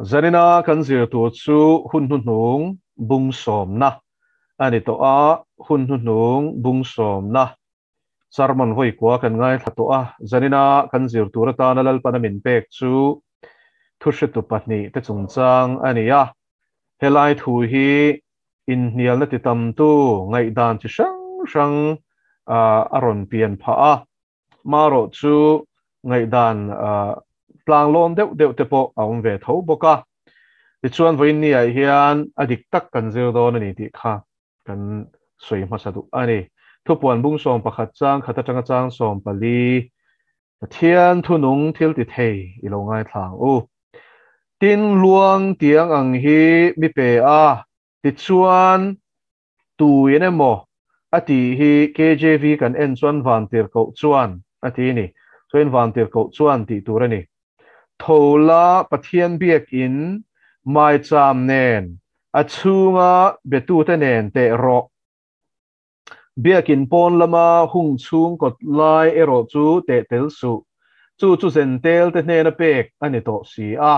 Zanina kan zir tur chu hun hnuhnung bung sawmna a ni tawh a, hun hnuhnung bung sawmna sermon vawi kua kan ngaithla tawh a. Zanina kan zir tur atana Lalpana min pek chu thuhretu pahnihte chungchang a ni a. Helai thu hi inhnialna ti tamtu ngaihdan chi hrang hrang a rawn pian phah a. Marawh chu ngaihdan tlanglawm deuh deuh te pawh a awm ve tho bawk a. Tichuan vawiin ni ah hian a dik tak kan zir dawn a ni tih kha kan sawi hmasa duh a ni. Thupuan bung 11 chang khat atanga chang 14 Pathian thunung thil ti thei i lo ngaithla ang u. Tin luang tiang ang hi mi pe a, tichuan Tuin emaw a tih hi KJV kan en chuan Vantirhkoh chuan a ti ni. Chuan Vantirhkoh chuan tih tur a ni. Tho la Pathian biakin maicham nen a chhunga betute nen teh rawh. Biakin pawn lama hung chhung kawt lai erawh chu teh tel suh. Chu chu zentel te hnena pek a ni tawh si a.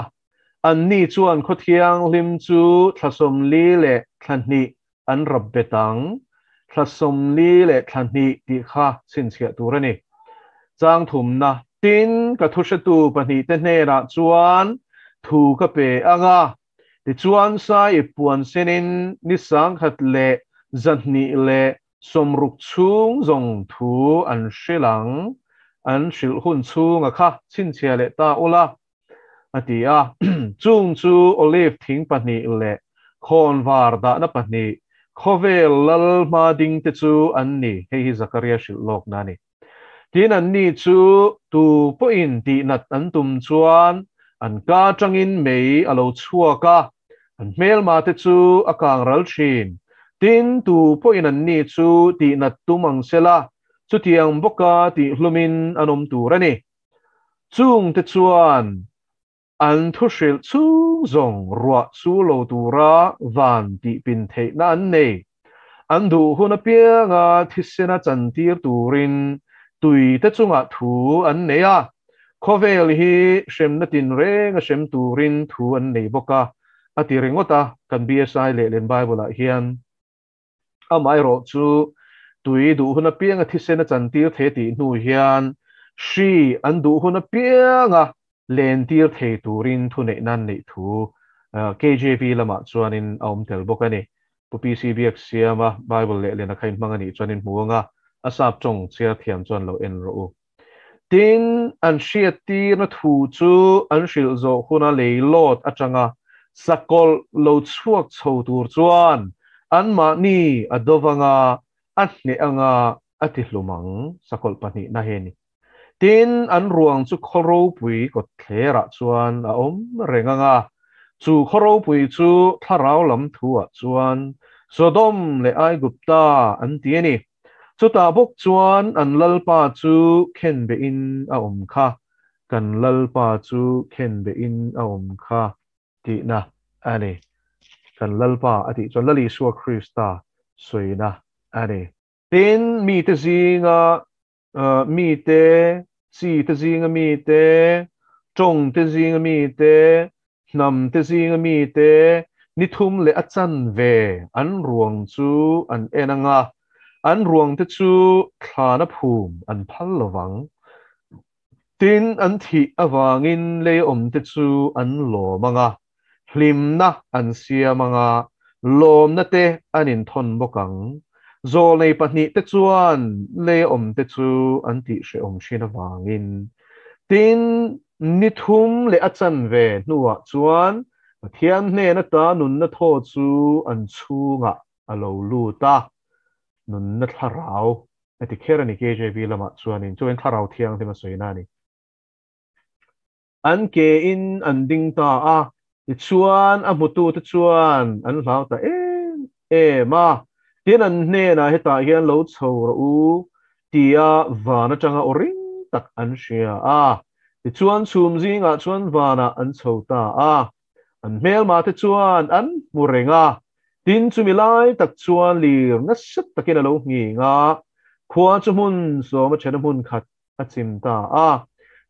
Anni chuan khaw thianghlim chu thla 40 leh thla hnih an rap bet ang. Thla 40 leh thla hnih tih kha chhinchhiah tur a ni. Chang thumna, Tin, ka thuhretu pahnihte hnenah chuan thu ka pe ang a, tichuan sai i puan senin ni 1,260 chhung zawng thu an hrilh ang, an hrilh hun chhunga kha chhinchhiah leh ta ula, a ti a. Chung chu olive thing pahnih leh khawnvar dahna pahnih, khawvel lal hma ding te chu an ni, hei hi Zakaria hrilh lawkna a ni. Tin, anni chu tu pawhin tihnat an tum chuan an ka atangin mei a lo chhuak a, an hmelma te chu a kang ral thin. Tin, tu pawhin anni chu tihnat tum ang sela, chutiang bawka tihhlumin an awm tur a ni. Chungte chuan an thu hrilh chhung zawng ruah su lo tura van tih pin theihna an nei. An duh hun apianga thisena chantir turin tuite chungah thu an nei a, khawvel hi hremna tinreng a hrem turin thu an nei bawk a, a ti ringawt a, kan BSI lehlen Bible-ah hian. Amaherawh chu tui duh hun apianga thisen a chantir thei tih hnu hian hri an duh hun apianga lentir thei turin thuneihna an neih thu KJV lamah chuanin a awm tel bawk a ni. Pu PC Biaksiama Bible lehlin a kha inhmang a nih chuan in hmu ang a, a sap tawng chhiar thiam chuan lo en rawh u. Tin, an hriattirna thu chu an hrilh zawh huna leilawt atanga sakawlh lo chhuak chho tur chuan anmahni a do vanga a hneh anga a ti hlum ang, sakawlh pahnihna hi a ni. Tin, an ruang chu khaw ropui kawtthlerah chuan a awm reng anga, chu khaw ropui chu thlarau lam thuah chuan Sodom leh Aigupta an ti a ni. Chutah bawk chuan an Lalpa chu khenbehin a awm kha, kan Lalpa chu khenbehin a awm kha tihna a ni. Kan Lalpa a tih chuan Lal Isua Krista sawina a ni. Tin, mite zinga mite, chite zinga mite, tawngte zinga mite, hnamte zinga mite ni thum leh a chanve an ruang chu an en ang a, an ruangte chu thlana phum an phal lovang. Tin, an thih avangin lei awmte chu an lawm ang a, hlimna an siam ang a, lawmna te an inthawn bawk ang. Zawlnei pahnihte chuan lei awmte chu an tihhrehawm thin avangin. Tin, ni thum leh a chanve hnuah chuan Pathian hnen ata nunna thaw chu an chhungah a lo lut a, nunna thlarau a ti kher a ni KJV lamah chuanin, chuan thlarau thianghlim a sawina a ni. An ke in an ding ta a, tichuan a hmutute chuan an hlau ta em em a, tin an hnenah hetah hian lo chho rawh u tia van atanga aw ring tak an hria a. Tichuan chhum zingah chuan vanah an chho ta a, an hmelmate chuan an hmu reng a, tin chumi lai tak chuan lir nasa takin a lo nghing a, khua chu hmun sawm a then a hmun khat a chim ta a.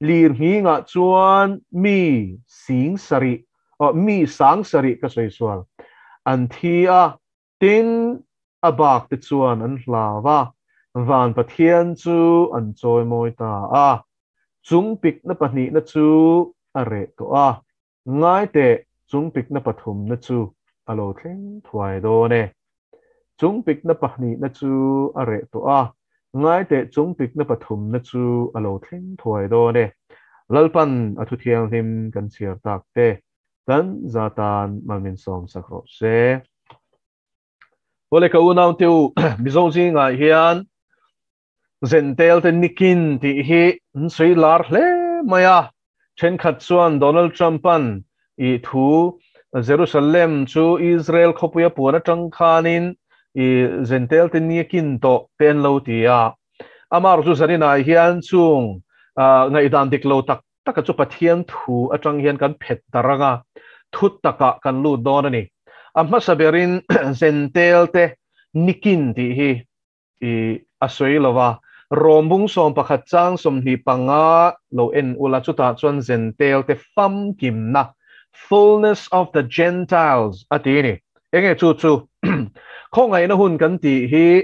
Lir nghingah chuan mi 70,000. Mi 7000 ka sawi sual an thi a, tin a bak te chuan an hlau a, van Pathian chu an chawimawi ta a. Chung pikna pahnihna chu a reh tawh a, ngai teh chung pikna pathumna chu a lo thleng thuai dawn e. Chung pikna pahnihna chu a reh tawh a, ngai teh chung pikna pathumna chu a lo thleng thuai dawn e. Lalpan a thu thianghlim kan chhiar tak te kan za tan mal min sawm sak rawh se. Awle ka unau te u, Mizo zingah hian Zentel te nikin tih hi an sawi lar hle mai a, thenkhat chuan Donald Trump-a'n i thu Jerusalem chu Israel khawpuia puan atang khanin i Zentel te nikin tawh te an lo ti a. Amah chu zaninah hian chung ngaihdan dik lo tak taka chu Pathian thu atang hian kan phet darh anga thu takah kan lut dawn a ni. A hmasa berin Zentel te nikin tih hi i a sawi lo va, Rom bung 11 chang 25 lo en ula chutah chuan Zentel te famkimna, fullness of the Gentiles, a ti a ni. Enge chu chu? Khawngaihna hun kan tih hi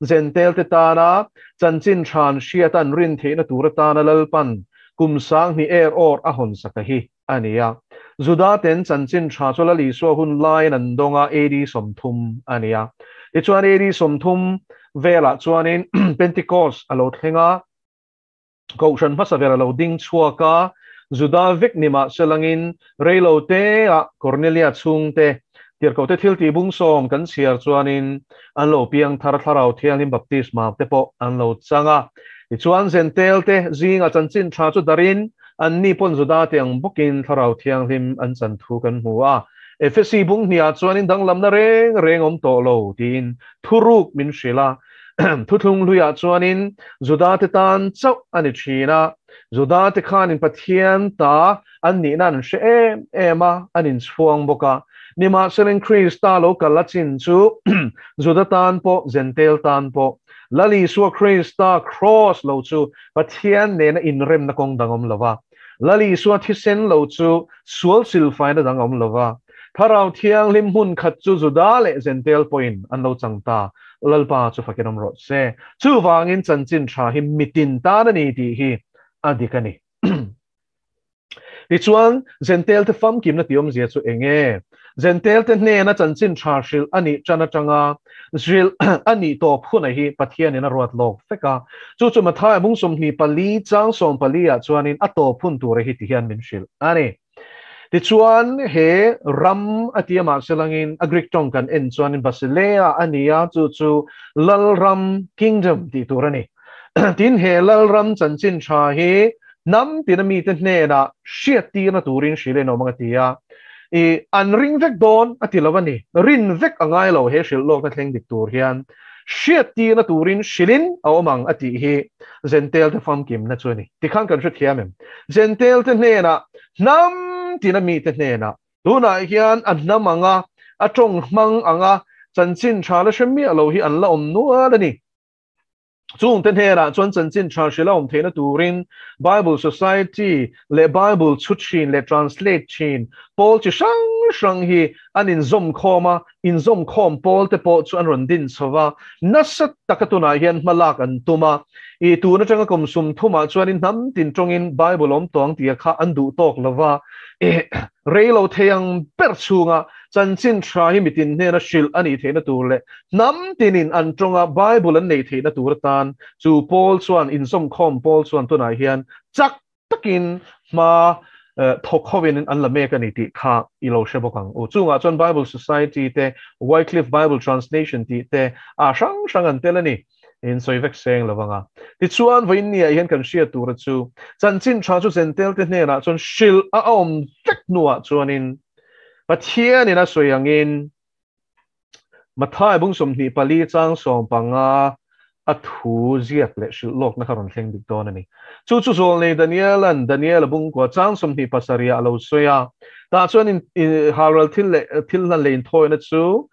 Zentel te tana chanchin than hriata an rin theihna tur atana Lalpan kum 2000 er awr a hawn saka hi a ni a. Juda ten chanchin tha chu Lal Isua hun laiin an dawng a, AD 30 a ni a. Tichuan AD 30 velah chuanin Pentecost a lo thleng a, Kohhran hmasa ber a lo ding chhuak a, Juda vek ni mah se langin reilo teah Cornelia chhungte Tirhkohte thil tih bung 10 kan chhiar chuanin an lo piang thar Thlarau Thianghlim baptisma te pawh an lo chang a. Tichuan Zentel te zingah chanchin tha chu darin an ni pawn Juda te ang bawkin Thlarau Thianghlim an chan thu kan hmu a. Efesi bung hniah chuanin danglamna reng reng awm tawh lo tiin thuruk min hrilh a. Thuthlung hluiah chuanin Juda te tan chauh a ni thin a. Juda te khanin Pathian ta an nihna an hre em em a, an inchhuang bawk a. Nimahselain Krista lo kal a chin chu Juda tan pawh, Zentel tan pawh, Lal Isua Krista Kraws lo chu Pathian nena inremna kawng dang awm lo va. Lal Isua thisen lo chu sual silfaina dang awm lo va. Thlarau Thianghlim hmun khat chu Juda leh Zentel pawhin an lo chang ta. Lalpa chu fakin awm rawh se. Chuvangin chanchin tha hi mitin tan a ni tih hi a dik a ni. Tichuan, Zentel te famkimna tih awmzia chu eng nge? Zentel te hnena chanchin tha hrilh a nih tan atanga hrilh a nih tawp hunah hi Pathianin a ruat lawk vek a. Chu chu Mathaia bung 24 chang 14 ah chuanin a tawp hun tura hi ti hian min hrilh a ni. Tichuan, he ram a tia mahse langin a Greek tawng kan en chuanin Basileia a ni a, chu chu Lalram, Kingdom, tih tur a ni. Tin, he Lalram chanchin tha hi hnam tina mite hnenah hriattirna turin hrilh a inawm ang a ti a. I an ring vek dawn a ti lo a ni. Rin vek a ngai lo he hrilh lawkna thleng dik tur hian hriattirna turin hrilhin a awm ang a tih hi Zentel te famkimna chu a ni. Tikhan kan hrethiam em? Zentel te hnenah hnam tina mite hnenah tunah hian a hnam anga a tawng hmang anga chanchin tha la hre miah lo hi an la awm nual a ni. Chung te hnenah chuan chanchin tha hrilh a awm theihna turin Bible Society leh Bible chhu thin leh translate thin pawl chi hrang hrang hi an inzawm khawm a, inzawm khawm pawl te pawh chu an rawn din chho va, nasa taka tunah hian hma lak an tum a. I tun atanga kum 30 ah chuanin hnam tin tawngin Bible awm tawng tia kha an duh tawk lo va, i rei lo thei ang ber chhunga chanchin tha hi mitin hnena hrilh a nih theihna tur leh hnam tinin an tawnga Bible an neih theihna tur atan chu pawl chuan inzawmkhawm pawl chuan tunah hian chak takin hma thawk hovin an la mek a ni tih kha i lo hre bawk ang u. Chungah chuan Bible Society te, Wycliffe Bible Translation tih te a hrang hrang an tel a ni. In sawi vek seng lo vang a. Tichuan vawiin niah hian kan hriat tura chu chanchin tha chu Zentel te hnenah chuan hrilh a awm vek hnuah chuanin Pathianin a sawi angin Mathai bung 24 chang 15 a thu ziak leh hrilh lawkna kha rawn thleng dik dawn a ni. Chu chu zawlnei Daniela'n Daniela bung kua chang 27 ah a lo sawi a. Tah chuan halral thil leh thil hlan leh inthawina chu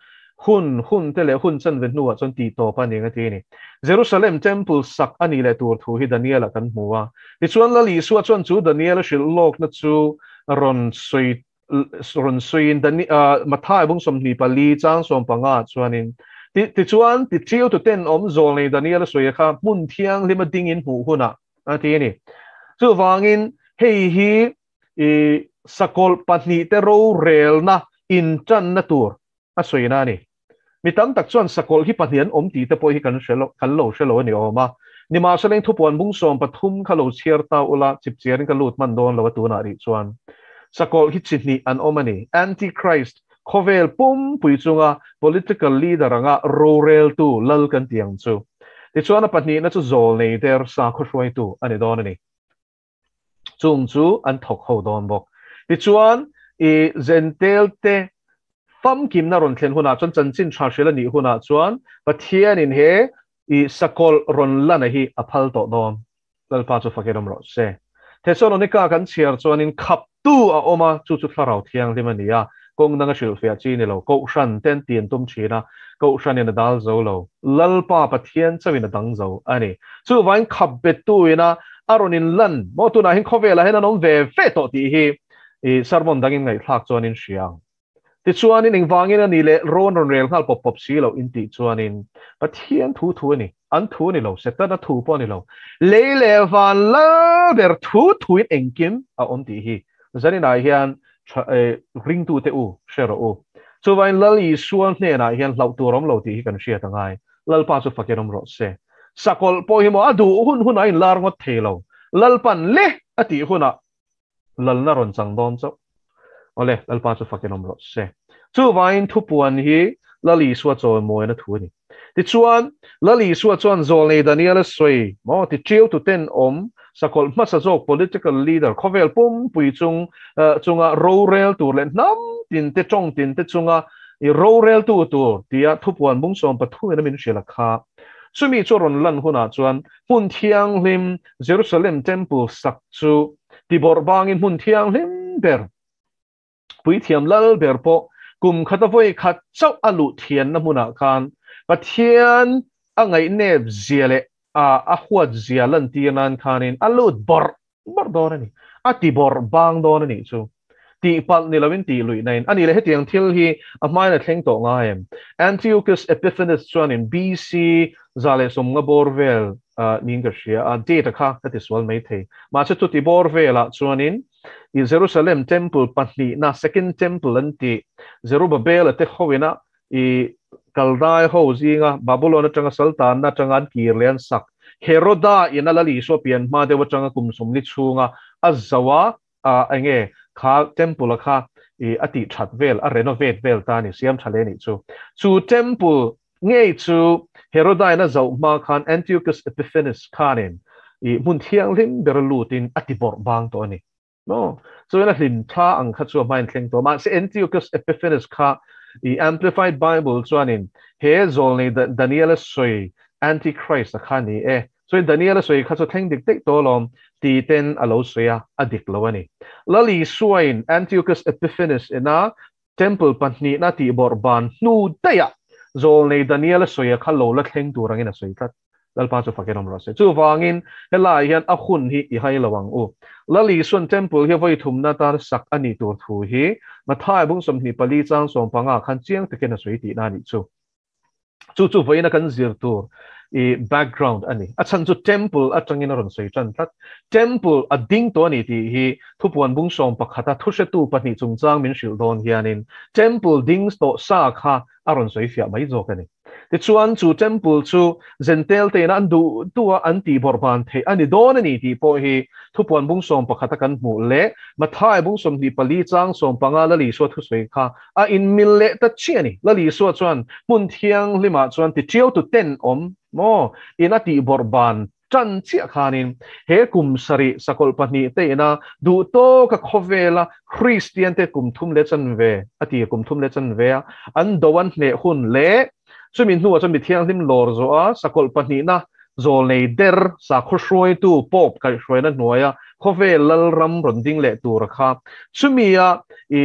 hun hun te leh hun chanve hnuah chuan tih tawp a ni ang a ti a ni. Jerusalem Temple sak a nih leh tur thu hi Daniela kan hmu a. Tichuan Lal Isua chuan chu Daniela hrilh lawkna chu rawn sawi. rawn sawiin Mathai bung 24 chang 15 chuanin tichuan ti chiu tu ten awm zawlnei Daniel a sawi kha hmun thianghlima dingin hmuh hunah a ti a ni. Chuvangin hei hi i sakawlh pahnihte rorelna intanna tur a sawina a ni. Mi tam tak chuan sakawlh hi pahnih an awm tih te pawh hi kan hre lo, kan lo hre lo a ni awm a. Nimahsela thupuan bung 13 kha lo chhiar ta ula, chipchiarin ka lut hman dawn lo a tunah rih chuan. Sakawlh hi chi hnih an awm a ni. Antichrist, khawvel pumpui chunga political leader anga roreltu lal kan ti ang chu. Tichuan a pahnihna chu zawlnei der sakhaw hruaitu a ni dawn a ni. Chung chu an thawk ho dawn bawk. Tichuan, i Jentail te famkimna rawn thlen hunah chuan, chanchin tha hrilh a nih hunah chuan, Pathianin he i sakawlh rawn lana hi a phal tawh dawn. Lalpa chu fakin awm rawh se. Thesalonika kan chhiar chuanin khaptu a awm a, chu chu Thlarau Thianghlim a ni a, kawng danga hrilhfiah chi ni lo, Kohhran ten ti an tum thin a, Kohhranin a dal zo lo, Lalpa Pathian chauhin a dang zo a ni. Chuvain khap bettu ina a rawn in lan maw tunah hian khawvelah hian an awm ve ve tawh tih hi i sermon dangin ngaihthlak chuan in hria ang. Tichuanin engvangin a ni leh rawn rawn rel nghal pawp pawp si loh in tih chuanin Pathian thu thu a ni, an thu a ni lo, Setana thu pawh a ni lo, lei leh van lal ber thu thuin engkim a awm tih hi zaninah hian ringtute u hre rawh u. Chuvain Lal Isua hnenah hian hlauh tur awm lo tih hi kan hriat a ngai. Lalpa chu fakin awm rawh se. Sakawlh pawh hi maw a duh hun hunah a inlar ngawt thei lo. Lalpan le a tih hunah lalna rawn chang dawn chauh. Awle, Lalpa chu fakin awm rawh se. Chuvain thupuan hi Lal Isua chawimawina thu a ni. Tichuan, Lal Isua chuan Zawlnei Daniel a sawi maw ti ṭiau tu ten awm sakawlh hmasa zawk political leader khawvel pumpui chung chunga rorel tur leh hnam tin te ṭawng tin te chunga i roreltu tur tia thupuan bung 13 in a min hrilh a kha. Chumi chu rawn lan hunah chuan hmun thianghlim Jerusalem Temple sak chu tibawrh bangin hmun thianghlim ber puithiam lal ber pawh kum khata vawi khat chauh a luh thianna hmunah khan Pathian a ngaihnep zia leh a huat zia lantir nan khanin a lut bawrh bawrh dawn a ni. A ti bawrh bang dawn a nih chu. Tihpalh ni loin tih luih nain a ni leh hetiang thil hi a hmain a thleng tawh ngai em? Antiochus Epiphanes chuanin BC 150 bawr vel niin ka hria a, date a kha ka tisual maithei. Mahse chuti bawr velah chuanin i Jerusalem Temple pahnihna, Second Temple an tih, Zerubbabel-a te hoina i Kaldai ho zinga Babulon atanga saltanna atanga an kir leh an sak, Heroda ina Lal Isua pian hma deuh atanga kum 40 chhunga a zo a, enge kha temple a kha i a tih that vel, a renovate vel ta a ni, siam tha leh a nih chu. Chu temple ngei chu Heroda in a zoh hma khan Antiochus Epiphanes khanin i hmun thianghlim ber a lutin a ti bawrh bang tawh a ni. No, chuan a hlim thla ang kha chu a hmain thleng tawh. Mahse Antiochus Epiphanes kha i Amplified Bible chuanin he zawlnei Daniel-a sawi Antichrist a kha ni e. Chuan Daniel-a sawi kha chu thleng dik daih tawh alawm ti ten a lo sawi a, a dik lo a ni. Lal Isuain Antiochus Epiphanes ina Temple pahnihna tihbawrh ban hnu daihah zawlnei Daniel-a sawi a kha lo la thleng tur angin a sawi tlat. Lalpa chu fakin awm rawh se. Chuvangin helaiah hian a hun hi i hai lo ang u. Lal Isuan Temple hi vawi thumna atan sak a nih tur thu hi Mathai bung 24 chang 15 khan chiang takin a sawi tihna a nih chu. Chu chu vawiina kan zir tur i background a ni. A chhan chu Temple atangin a rawn sawi tan tlat. Temple a ding tawh a ni tih hi thupuan bung 11 a thuhretu pahnih chungchang min hrilh dawn hianin Temple ding tawh sa kha a rawn sawi fiah mai zawk a ni. Tichuan chu Temple chu Jentail tein an duh duh a an tih bawrh ban theih a ni dawn a ni tih pawh hi thupuan bung 11 a kan hmuh leh Mathai bung 24 chang 15 Lal Isua thusawi kha A inmil leh ta chiah a ni. Lal Isua chuan hmun thianghlimah chuan ti ṭiau tu ten awm maw? In a tih bawrh ban ṭan chiah khanin he kum sarih sakawlh pahnih te ina duh tawka khawvela Kristian te kum thum leh chanve a ti kum thum leh chanve a an do an hneh hun leh chumi hnuah chuan mi thianghlim lawr zawh a sakawlh pahnihna zawlnei der sakhaw hruaitu Pope kaihhruaina hnuaia khawvel lalram rawn ding leh tura kha chumia i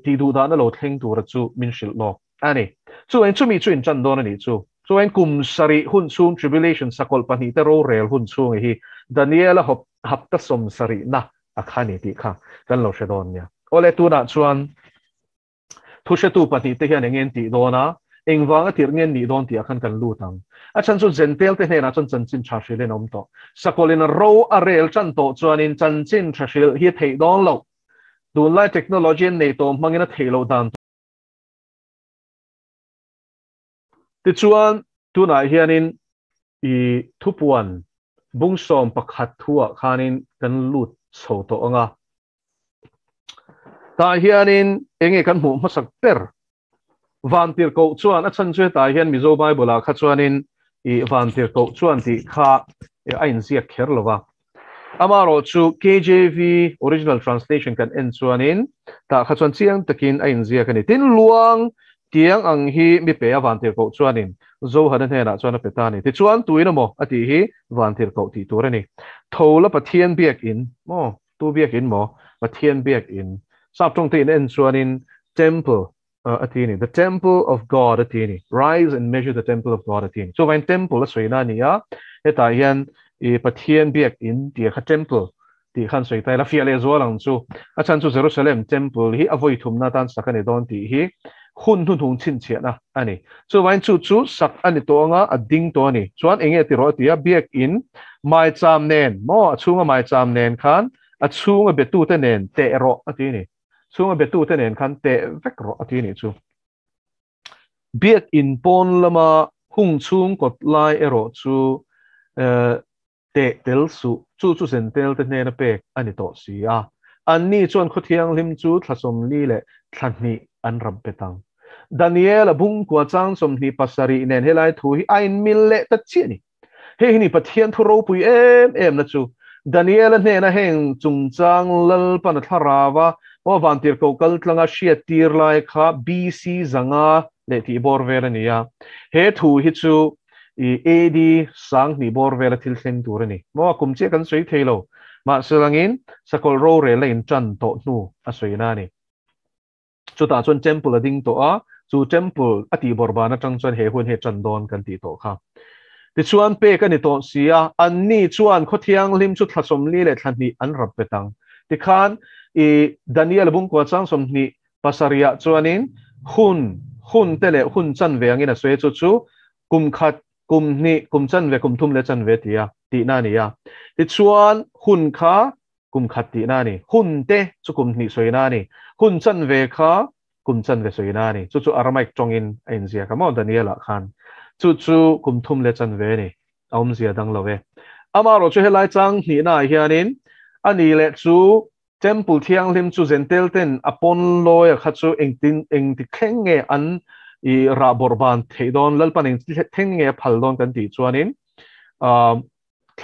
tih duh dahna lo thleng tura chu min hrilh lawk a ni. Chuan chumi chu in tan dawn a nih chu. Chuan kum sarih hun chhung tribulation sakawlh pahnih te rorel hun chhung hi Daniela hapta 70na a kha ni tih kha kan lo hre dawn nia. Awle tunah chuan Thuhretu pahnihte hian eng nge an tih dawn a, engvanga tirh nge an nih dawn tihah khan kan lut ang. A chhan chu Jentail te hnenah chuan chanchin tha hrilhin a awm tawh. Sakawlin ro a rel tan tawh chuanin chanchin tha hrilh hi a theih dawn loh. Tunlai technology an neih tawh hmangin a theih loh dan tur. Tichuan, tunah hianin i thupuan bungsawm pakhat thuah khanin kan lut chho tawh ang a. Tah hianin enge kan hmuh hmasak ber? Vantirhkoh chuan a chhan chu hetah hian Mizo Bible ah kha chuanin i Vantirhkoh chuan tih kha a inziak kher lo va. Amaherawhchu KJV original translation kan en chuanin tah kha chuan chiang takin a inziak a ni. Tin, luang tiang ang hi mi pe a Vantirhkoh chuanin Zohana hnenah chuan a pe ta a ni. Tichuan, tuin emaw a tih hi Vantirhkoh tih tur a ni. Tho la Pathian biakin maw? Tu biakin maw? Pathian biakin. Sap tawngte in en chuanin Temple a ti a ni. The Temple of God a ti a ni. Rise and measure the Temple of God a ti a ni. Chuvangin Temple a sawina a ni a, hetah hian i Pathian biakin tih kha Temple tih khan sawi ta ila fiah leh zual ang chu. A chhan chu Jerusalem Temple hi a vawi thumna atan sak a ni dawn tih hi hun hnuhnung chhinchhiahna a ni. Chuvangin chu chu sak a ni tawh anga a ding tawh a ni. Chuan eng nge ti rawh a ti a, biakin maicham nen maw a chhunga maicham nen khan a chhunga betute nen teh rawh a ti a ni. Chhunga betute nen khan teh vek rawh a ti a nih chu. Biakin pawn lama hung chhung kawt lai erawh chu teh tel suh, chu chu zentel te hnena pek a ni tawh si a. Anni chuan Khawthianghlim chu thla 40 leh thla hnih an rap bet ang. Daniel-a bungkua chang 27 nen helai thu hi a inmil leh ta chiah a ni. Hei hi ni Pathian thu ropui em em na chu. Daniel-a hnena heng chungchang Lalpan a thlarau a, maw vantirhkoh kal tlanga hriattir lai kha BC 500 leh tih bawr vel a ni a. He thu hi chu I AD 2000 bawr vela thil thleng tur a ni. Maw a kum chiah kan sawi thei lo. Mahse langin sakawlh rorel a intan tawh hnu a sawina a ni. Chutah chuan temple a ding tawh a, chu temple a tih bawrh ban atang chuan he hun hi a tan dawn kan tih tawh kha. Tichuan pek a ni tawh si a, anni chuan khaw thianghlim chu thla 40 leh thla hnih an rap bet ang. Tikhan i Daniel bungkua chang 27 ah chuanin hun, hun te leh hun chanve angin a sawi a, chu chu kum khat, kum hnih, kum chanve, kum thum leh chanve tia tihna a ni a. Tichuan hun kha kum khat tihna a ni, hun te chu kum hnih sawina a ni, hun chanve kha kum chanve sawina a ni. Chu chu Aramaic tawngin a inziak a maw Daniel-ah khan. Chu chu kum thum leh chanve a ni, a awmzia dang lo e. Amaherawhchu chu helai chang hnihnaah hianin a ni leh chu Temple thianghlim chu Zentel ten a pawn lawi a kha chu engtin engti thleng nge an i rah bawrh ban theih dawn, Lalpan eng thleng nge a phal dawn kan tih chuanin thla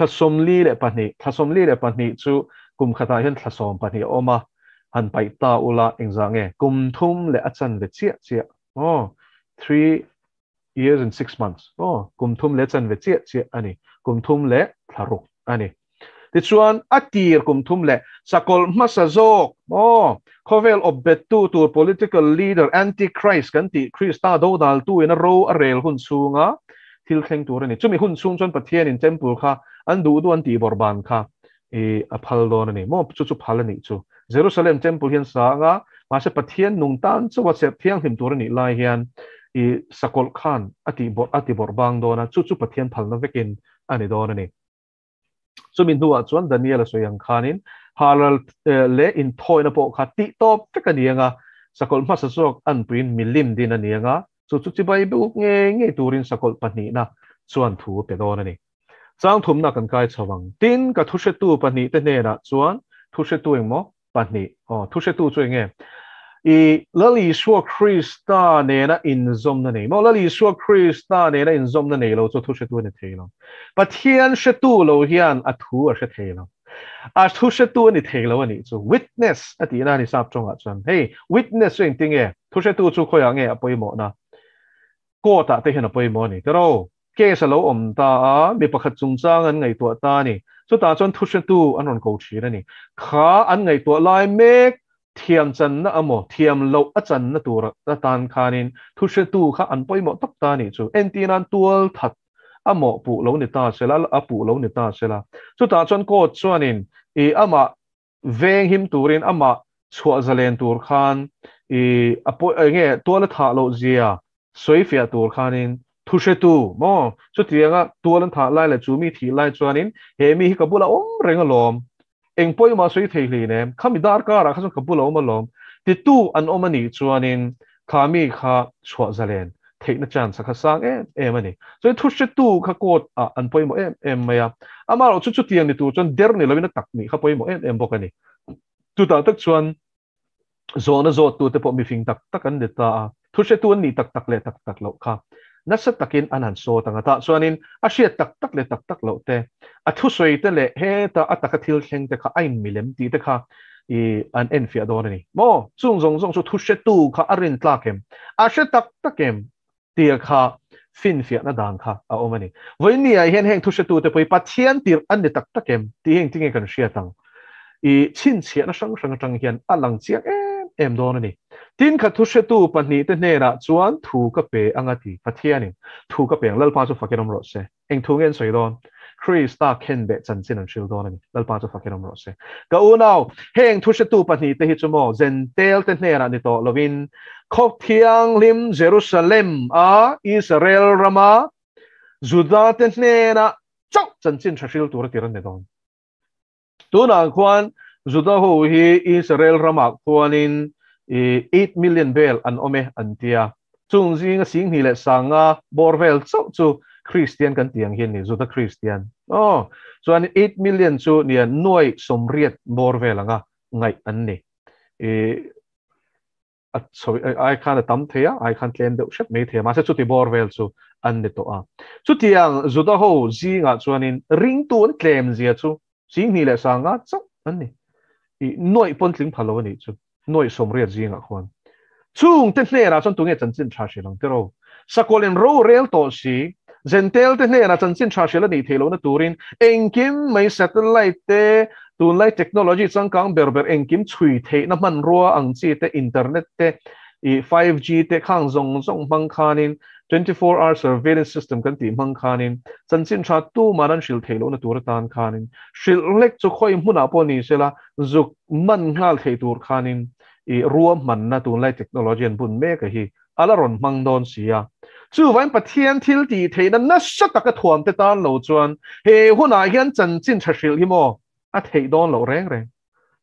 42, thla 42 chu kum khatah hian thla 12 a awm a, han paih ta ula engzah nge kum thum leh a chanve chiah chiah aw, 3 years and 6 months aw, kum thum leh chanve chiah chiah a ni, kum thum leh thla ruk a ni. Tichuan, a tir kum thum leh sakawlh hmasa zawk maw? Khawvel awpbettu tur political leader Antichrist kan tih Krista dodaltu in a ro a rel hun chhunga thil thleng tur a ni. Chumi hun chhung chuan Pathianin temple kha an duh duh an tih bawrh ban kha i a phal dawn a ni maw? Chu chu phal a nih chu. Jerusalem temple hian sa anga mahse Pathian nung tan chauha serh thianghlim tur a nih lai hian i sakawlh khan a tih bawrh a ti bawrh bang dawn a, chu chu Pathian phalna vekin a ni dawn a ni. Chumi hnuah chuan Daniel a sawi ang khanin halal leh inthawina pawh kha tih tawp vek a ni ang a, sakawlh hmasa zawk anpuiin milim din a ni ang a, chu chu chibai buk ngei ngei turin sakawlh pahnihna chuan thu a pe dawn a ni. Chang thumna kan kai chho ang. Tin, ka thuhretu pahnihte hnenah chuan thuhretu engmaw? Pahnih. Aw, thuhretu chu eng nge? I Lal Isua Krista nena inzawmna nei maw? Lal Isua Krista nena inzawmna nei lo chu thuhretu a ni thei lo. Pathian hretu lo hian a thu a hre thei lo. A thuhretu a ni thei lo a nih chu. Witness a tihna a ni sap tawngah chuan. Hei, witness chu engtin nge? Thuhretu chu khawiah nge a pawimawhna? Court-ah te hian a pawimawh a ni. Tiraw? Case a lo awm ta a, mi pakhat chungchang an ngaihtuah ta a ni. Chutah chuan thuhretu an rawn ko thin a ni. Kha an ngaihtuah lai mek thiam channa amaw, thiam loh a channa tur atan khanin thuhretu kha an pawimawh tak ta a nih chu. Entirnan tual that a mawh puh lo ni ta sela, a puh lo ni ta sela. Chutah chuan court chuanin i amah Veng him turin amah chhuah zalen tur khan i a pawi enge tual a thah loh zia sawi fiah tur khanin thu hretu maw chutianga tual an thah lai leh chu mi thih lai chuanin he mi hi ka bula awm reng alawm eng pawimah sawi thei hlei nem khami darkar ah kha chuan ka bula awm alawm titu an awm anih chuanin kha mi kha chhuah zalen theihna chance a kha sang em em a ni. Chuan thu hretu kha court ah an pawimawh em em mai a, amaherawh chu chutiang ni tur chuan der ni loin a tak nih kha pawimawh em em bawk a ni. Chutah tak chuan zawhna zawttute pawh mifing tak tak an ni ta a, thu hretu an nih tak tak leh tak tak loh kha nasa takin an han sawt ang a, tah chuanin a hriat tak tak leh tak tak loh te, a thusawi te leh heta a taka thil thleng te kha a inmilem tih te kha i an enfiah dawn a ni maw? Chung zawng zawng chu thu hretu kha a rin tlak em? A hre tak tak em? Tia kha finfiahna dan kha a awm a ni. Vawiin ah hian heng thu hretute pawh hi Pathian tirh an ni tak tak em tih hi engtin nge kan hriat ang? I chhinchhiahna hrang hrang atang hian a lang chiang em em dawn a ni. Tin kha thu hretu pahnihte hnenah chuan thu ka pe ang a ti. Pathianin thu ka pe ang, Lalpa chu fakin awm rawh se. Eng thu nge an sawi dawn? Krista khenbeh chanchin an hril dawn a ni. Lalpa chu fakin awm rawh se. Ka unau, heng thuhretu pahnihte hi chu maw Zentelte hnenah ni tawh lovin Khaw Thianghlim Jerusalem a Israel rama Judate hnenah chauh chanchin tha hril tur a tir an ni dawn. Tunah khuan Juda ho hi Israel ramah khuanin 8 million vel an awm e an tia. Chung zinga 20,000 leh 5000 bawr vel chauh chu Kristian kan tih ang hi an ni, Juda Kristian. Aw, chuan 8 million chu nia 80,000 bawr vel anga ngaih an ni. A chho ai khan a tam thei a, ai khan tlem deuh hrep mai thei a, mahse chuti bawr vel chu an ni tawh a. Chutiang Juda ho zingah chuanin ringtu an tlem zia chu 20,000 leh chauh an ni. I nuaih pawn tling pha lo a nih chu, 80,000 zingah khuan. Chungte hnenah chuan tunge chanchin tha hrilh ang tiraw? Sakawlin ro rel tawh si, Zentel te hnenah chanchin tha hrilh a nih theih lohna turin engkim mai satellite te, tunlai technology changkang ber ber engkim chhui theihna hmanrua ang chi te, internet te, ih 5G te khang zawng zawng hmang khanin 24 hour surveillance system kan tih hmang khanin chanchin tha tuman an hrilh theih lohna tur atan khanin hrilh hlek chu khawi hmunah pawh ni sela zuk man nghal theih tur khanin ih ruahmanna tunlai technology an bun mek a hi a la rawn hmang dawn si a. Chuvain Pathian thil tih theihna nasa taka thuam te tan lo chuan he hunah hian chanchin tha hrilh hi maw a theih dawn loh reng reng.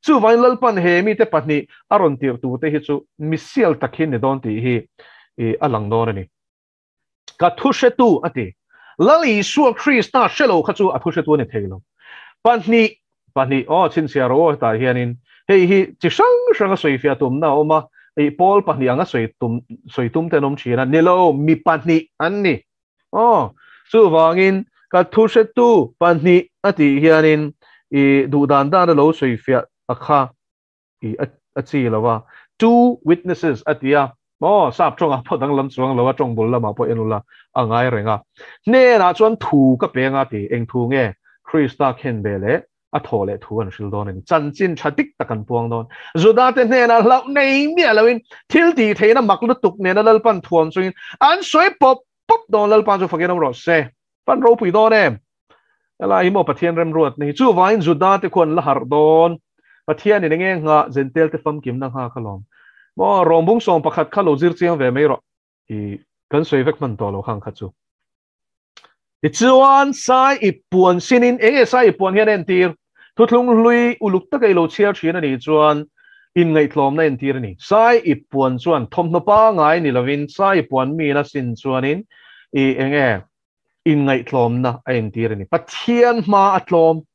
Chuvain Lalpan he mite pahnih a rawn tirh turte hi chu misial tak hi ni dawn tih hi a lang dawn a ni. Ka thu hretu a ti. Lal Isua Krista hre lo kha chu a thu hretu a ni thei lo. Pahnih Pahnih, aw chhinchhiah rawh aw hetah hianin hei hi chi hrang hranga sawifiah tumna a awm a, ih pawl pahnih anga sawi tum sawi tum te an awm thin a, ni lo mi pahnih an ni. Aw chuvangin ka thu hretu pahnih a tih hianin ih duh dan dan a lo sawifiah a kha i a chi lo a, two witnesses a ti a, maw sap tawngah pawh danglam chuang lo a, tawng bul lamah pawh en ula a ngai reng a, hnenah chuan thu ka peng a ti, eng thu nge Krista khen ve leh a thawh leh thu an hril dawn a ni, chanchin tha dik tak an puang dawn, Juda te hnenah hlauh nei miah loin thil tih theihna mak lutuk nena Lalpan thuam chungin an sawi pawp pawp dawn, Lalpa chu fakin awm rawh se, pan ropui dawn em? Helai hi maw Pathian remruatna hi? Chuvangin Juda te khuan la harh dawn. Pathianin enge nghah Zentel te famkimna nghak alawm. Maw Rawmbung 11 kha lo zir chiang ve mai rawh. I kan sawi vek hman tawh lo khang kha chu. Tichuan sai i puan sinin enge sai i puan hian entir? Thuthlung hlui uluk taka i lo chhiar thin a nih chuan inngaihtlawmna entir a ni. Sai i puan chuan thawmhnaw pangai ni lovin sai i puan mina sin chuanin i enge inngaihtlawmna a entir a ni. Pathian hma a tlawm.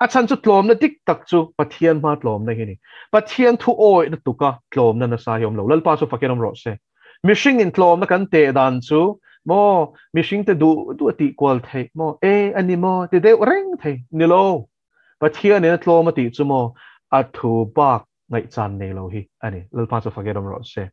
A chhan chu tlawmna dik tak chu Pathian hma tlawmna hi a ni. Pathian thu awihna tuka tlawmna nasa hi a awm lo. Lalpa chu fakin awm rawh se. Mihring in tlawmna kan teh dan chu maw mihring te duh duh a tih kual theih maw e a ni maw ti deuh reng thei ni lo. Pathian in a tlawm a tih chu maw a thu bak ngaihchan nei lo hi a ni. Lalpa chu fakin awm rawh se.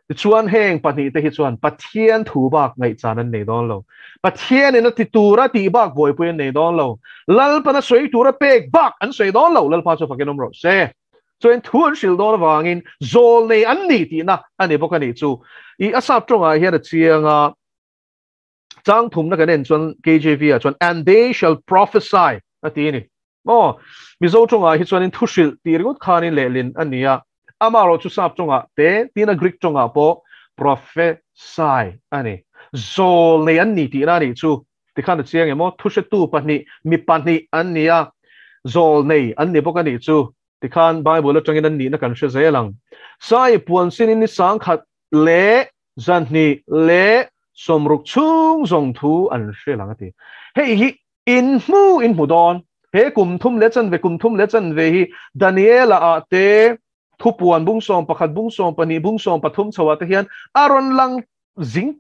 Tichuan heng pahnih te hi chuan Pathian thu bak ngaihchan an nei dawn lo. Pathianin a ti tura tih bak buaipui an nei dawn lo. Lalpan a sawi tura pek bak an sawi dawn lo. Lalpa chu fakin awm rawh se. Chuan thu an hrilh dawn avangin zawl nei an ni tihna a ni bawk a nih chu. I a sap tawngah hian a chiang a, chang thumna kan en chuan KJV ah chuan and they shall prophesy a ti a ni. Maw? Mizo tawngah hi chuanin thu hrilh tih ringawt khanin lehlin a ni a. Amaherawh chu sap tawngah te, tina Greek tawngah pawh prophesy a ni. Zawlnei an ni tihna a nih chu. Tikhan a chiang em aw? Thuhretu pahnih, mi pahnih an ni a, zawlnei an ni bawk a nih chu. Tikhan Bible atangin an nihna kan hre zel ang. Sai puan sinin ni sangkhat leh zahnih leh sawmruk chhung zawng thu an hre lang a ti. Hei hi in hmu in hmu dawn. He kum thum leh chanve kum thum leh chanve hi Daniela ah te thupuan bung sawm pakhat bung sawm pahnih bung sawm pathum chho ah te hian a rawn lang zing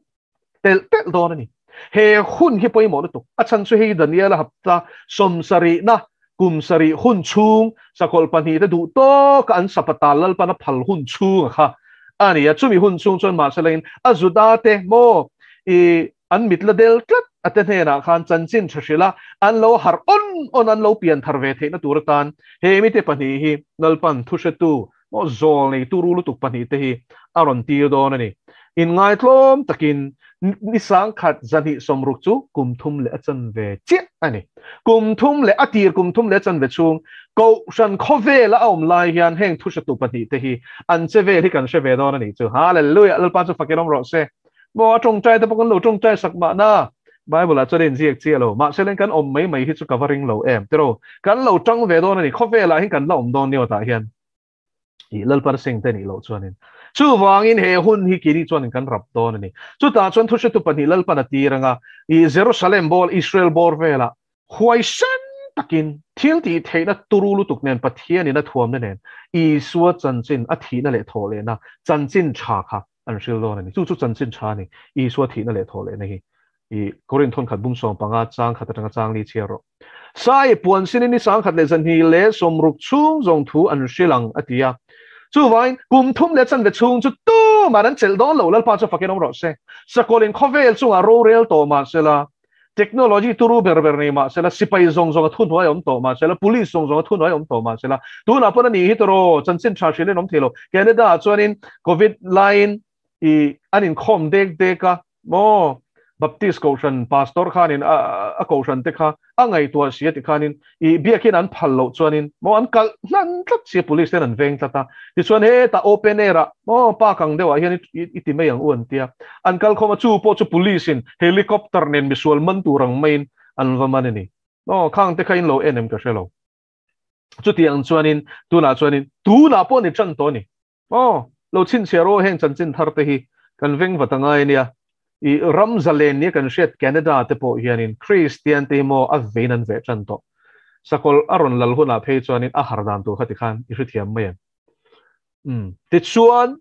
telh telh dawn a ni. He hun hi pawimawh lutuk. A chhan chu hei Daniela hapta sawmsarihna kum sarih hun chhung sakawlh pahnih te duh tawka an sapatal Lalpan a phal hun chhung a kha a ni a. Chumi hun chhung chuan mahselain a Juda te maw i an mit la del tlat a te hnenah khan chanchin tha hrilh a, an lo harh awn awn an lo pian thar ve theihna tur atan he mite pahnih hi Lalpan thuhretu maw zawl neitu ru lutuk pahnih te hi a rawn tir dawn a ni. Inngaitlawm takin ni sangkhat zahnih sawmruk chu kum thum leh a chanve chiah a ni. Kum thum leh a tir kum thum leh a chanve chhung Kohhran khawvela a awm lai hian heng thuhretu pahnih te hi an che vel hi kan hre ve dawn a nih chu. Hallelujah! Lalpa chu fakin awm rawh se. Maw a tawngtai te pawh kan lo tawngtai sak mahna Bible ah chuan a inziak chiah lo. Mahse leng kan awm mai mai hi chu ka va ring lo em tiraw. Kan lo tang ve dawn a ni. Khawvelah hian kan la awm dawn niawtah hian i Lalpa seng te nih loh chuanin. Chuvangin he hun hi kini chuanin kan rap dawn a ni. Chutah chuan thuhretu pahnih Lalpan a tir anga i Jerusalem bawr Israel bawr velah huaisen takin thil tih theihna turu lutuk nen Pathianin a thuamna nen Isua chanchin a thihna leh thawh lehna chanchin tha kha an hril dawn a ni. Chu chu chanchin tha a ni. Isua thihna leh thawh lehna hi i Korinth thawnkhat bung sawm panga chang khat atanga chang li chhiar rawh. Sai puan sinin ni sangkhat leh zanhnih leh sawmruk chhung zawng thu an hril ang a ti a. Chuvain kum thum leh chanve chhung chu tumah an chelh dawn lo, Lalpa chu fakin awm rawh se. Sakawlin khawvel chungah rorel tawh mah sela, Technology turu ber ber nei mah sela, sipai zawng zawng a thuhnuai awm tawh mah sela, police zawng zawng a thuhnuai awm tawh mah sela, tunah pawn a nih hi tawraw, chanchin tha hrilhin awm thei lo. Canada ah chuanin Covid laiin i an inkhawm dek dek a, maw Baptist kohhran pastor khanin a kohhran te kha a ngaihtuah si a ti khanin i biakin an phal loh chuanin maw an kalh hnan tlat si a, police ten an veng tlat a, tichuan hetah open air ah maw park ang deuh ah hian i ti mai ang u an tia, an kal khawm a, chu pawh chu police in helicopter nen misual man tur ang maiin an va man a ni. Maw khang te kha in lo en em ka hre lo. Chutiang chuanin tunah chuanin tunah pawh ni tan tawh a ni. Aw, lo chhinchhiah rawh heng chanchin thar te hi kan veng vat angai ania. I ram zalen nia kan hriat Canada te pawh hianin Kristian te hi maw a vein an veh tan tawh. Sakawlh a rawn lal hunah phei chuanin a har dan tur kha tikhan i hrethiam mai em? Umm. Tichuan,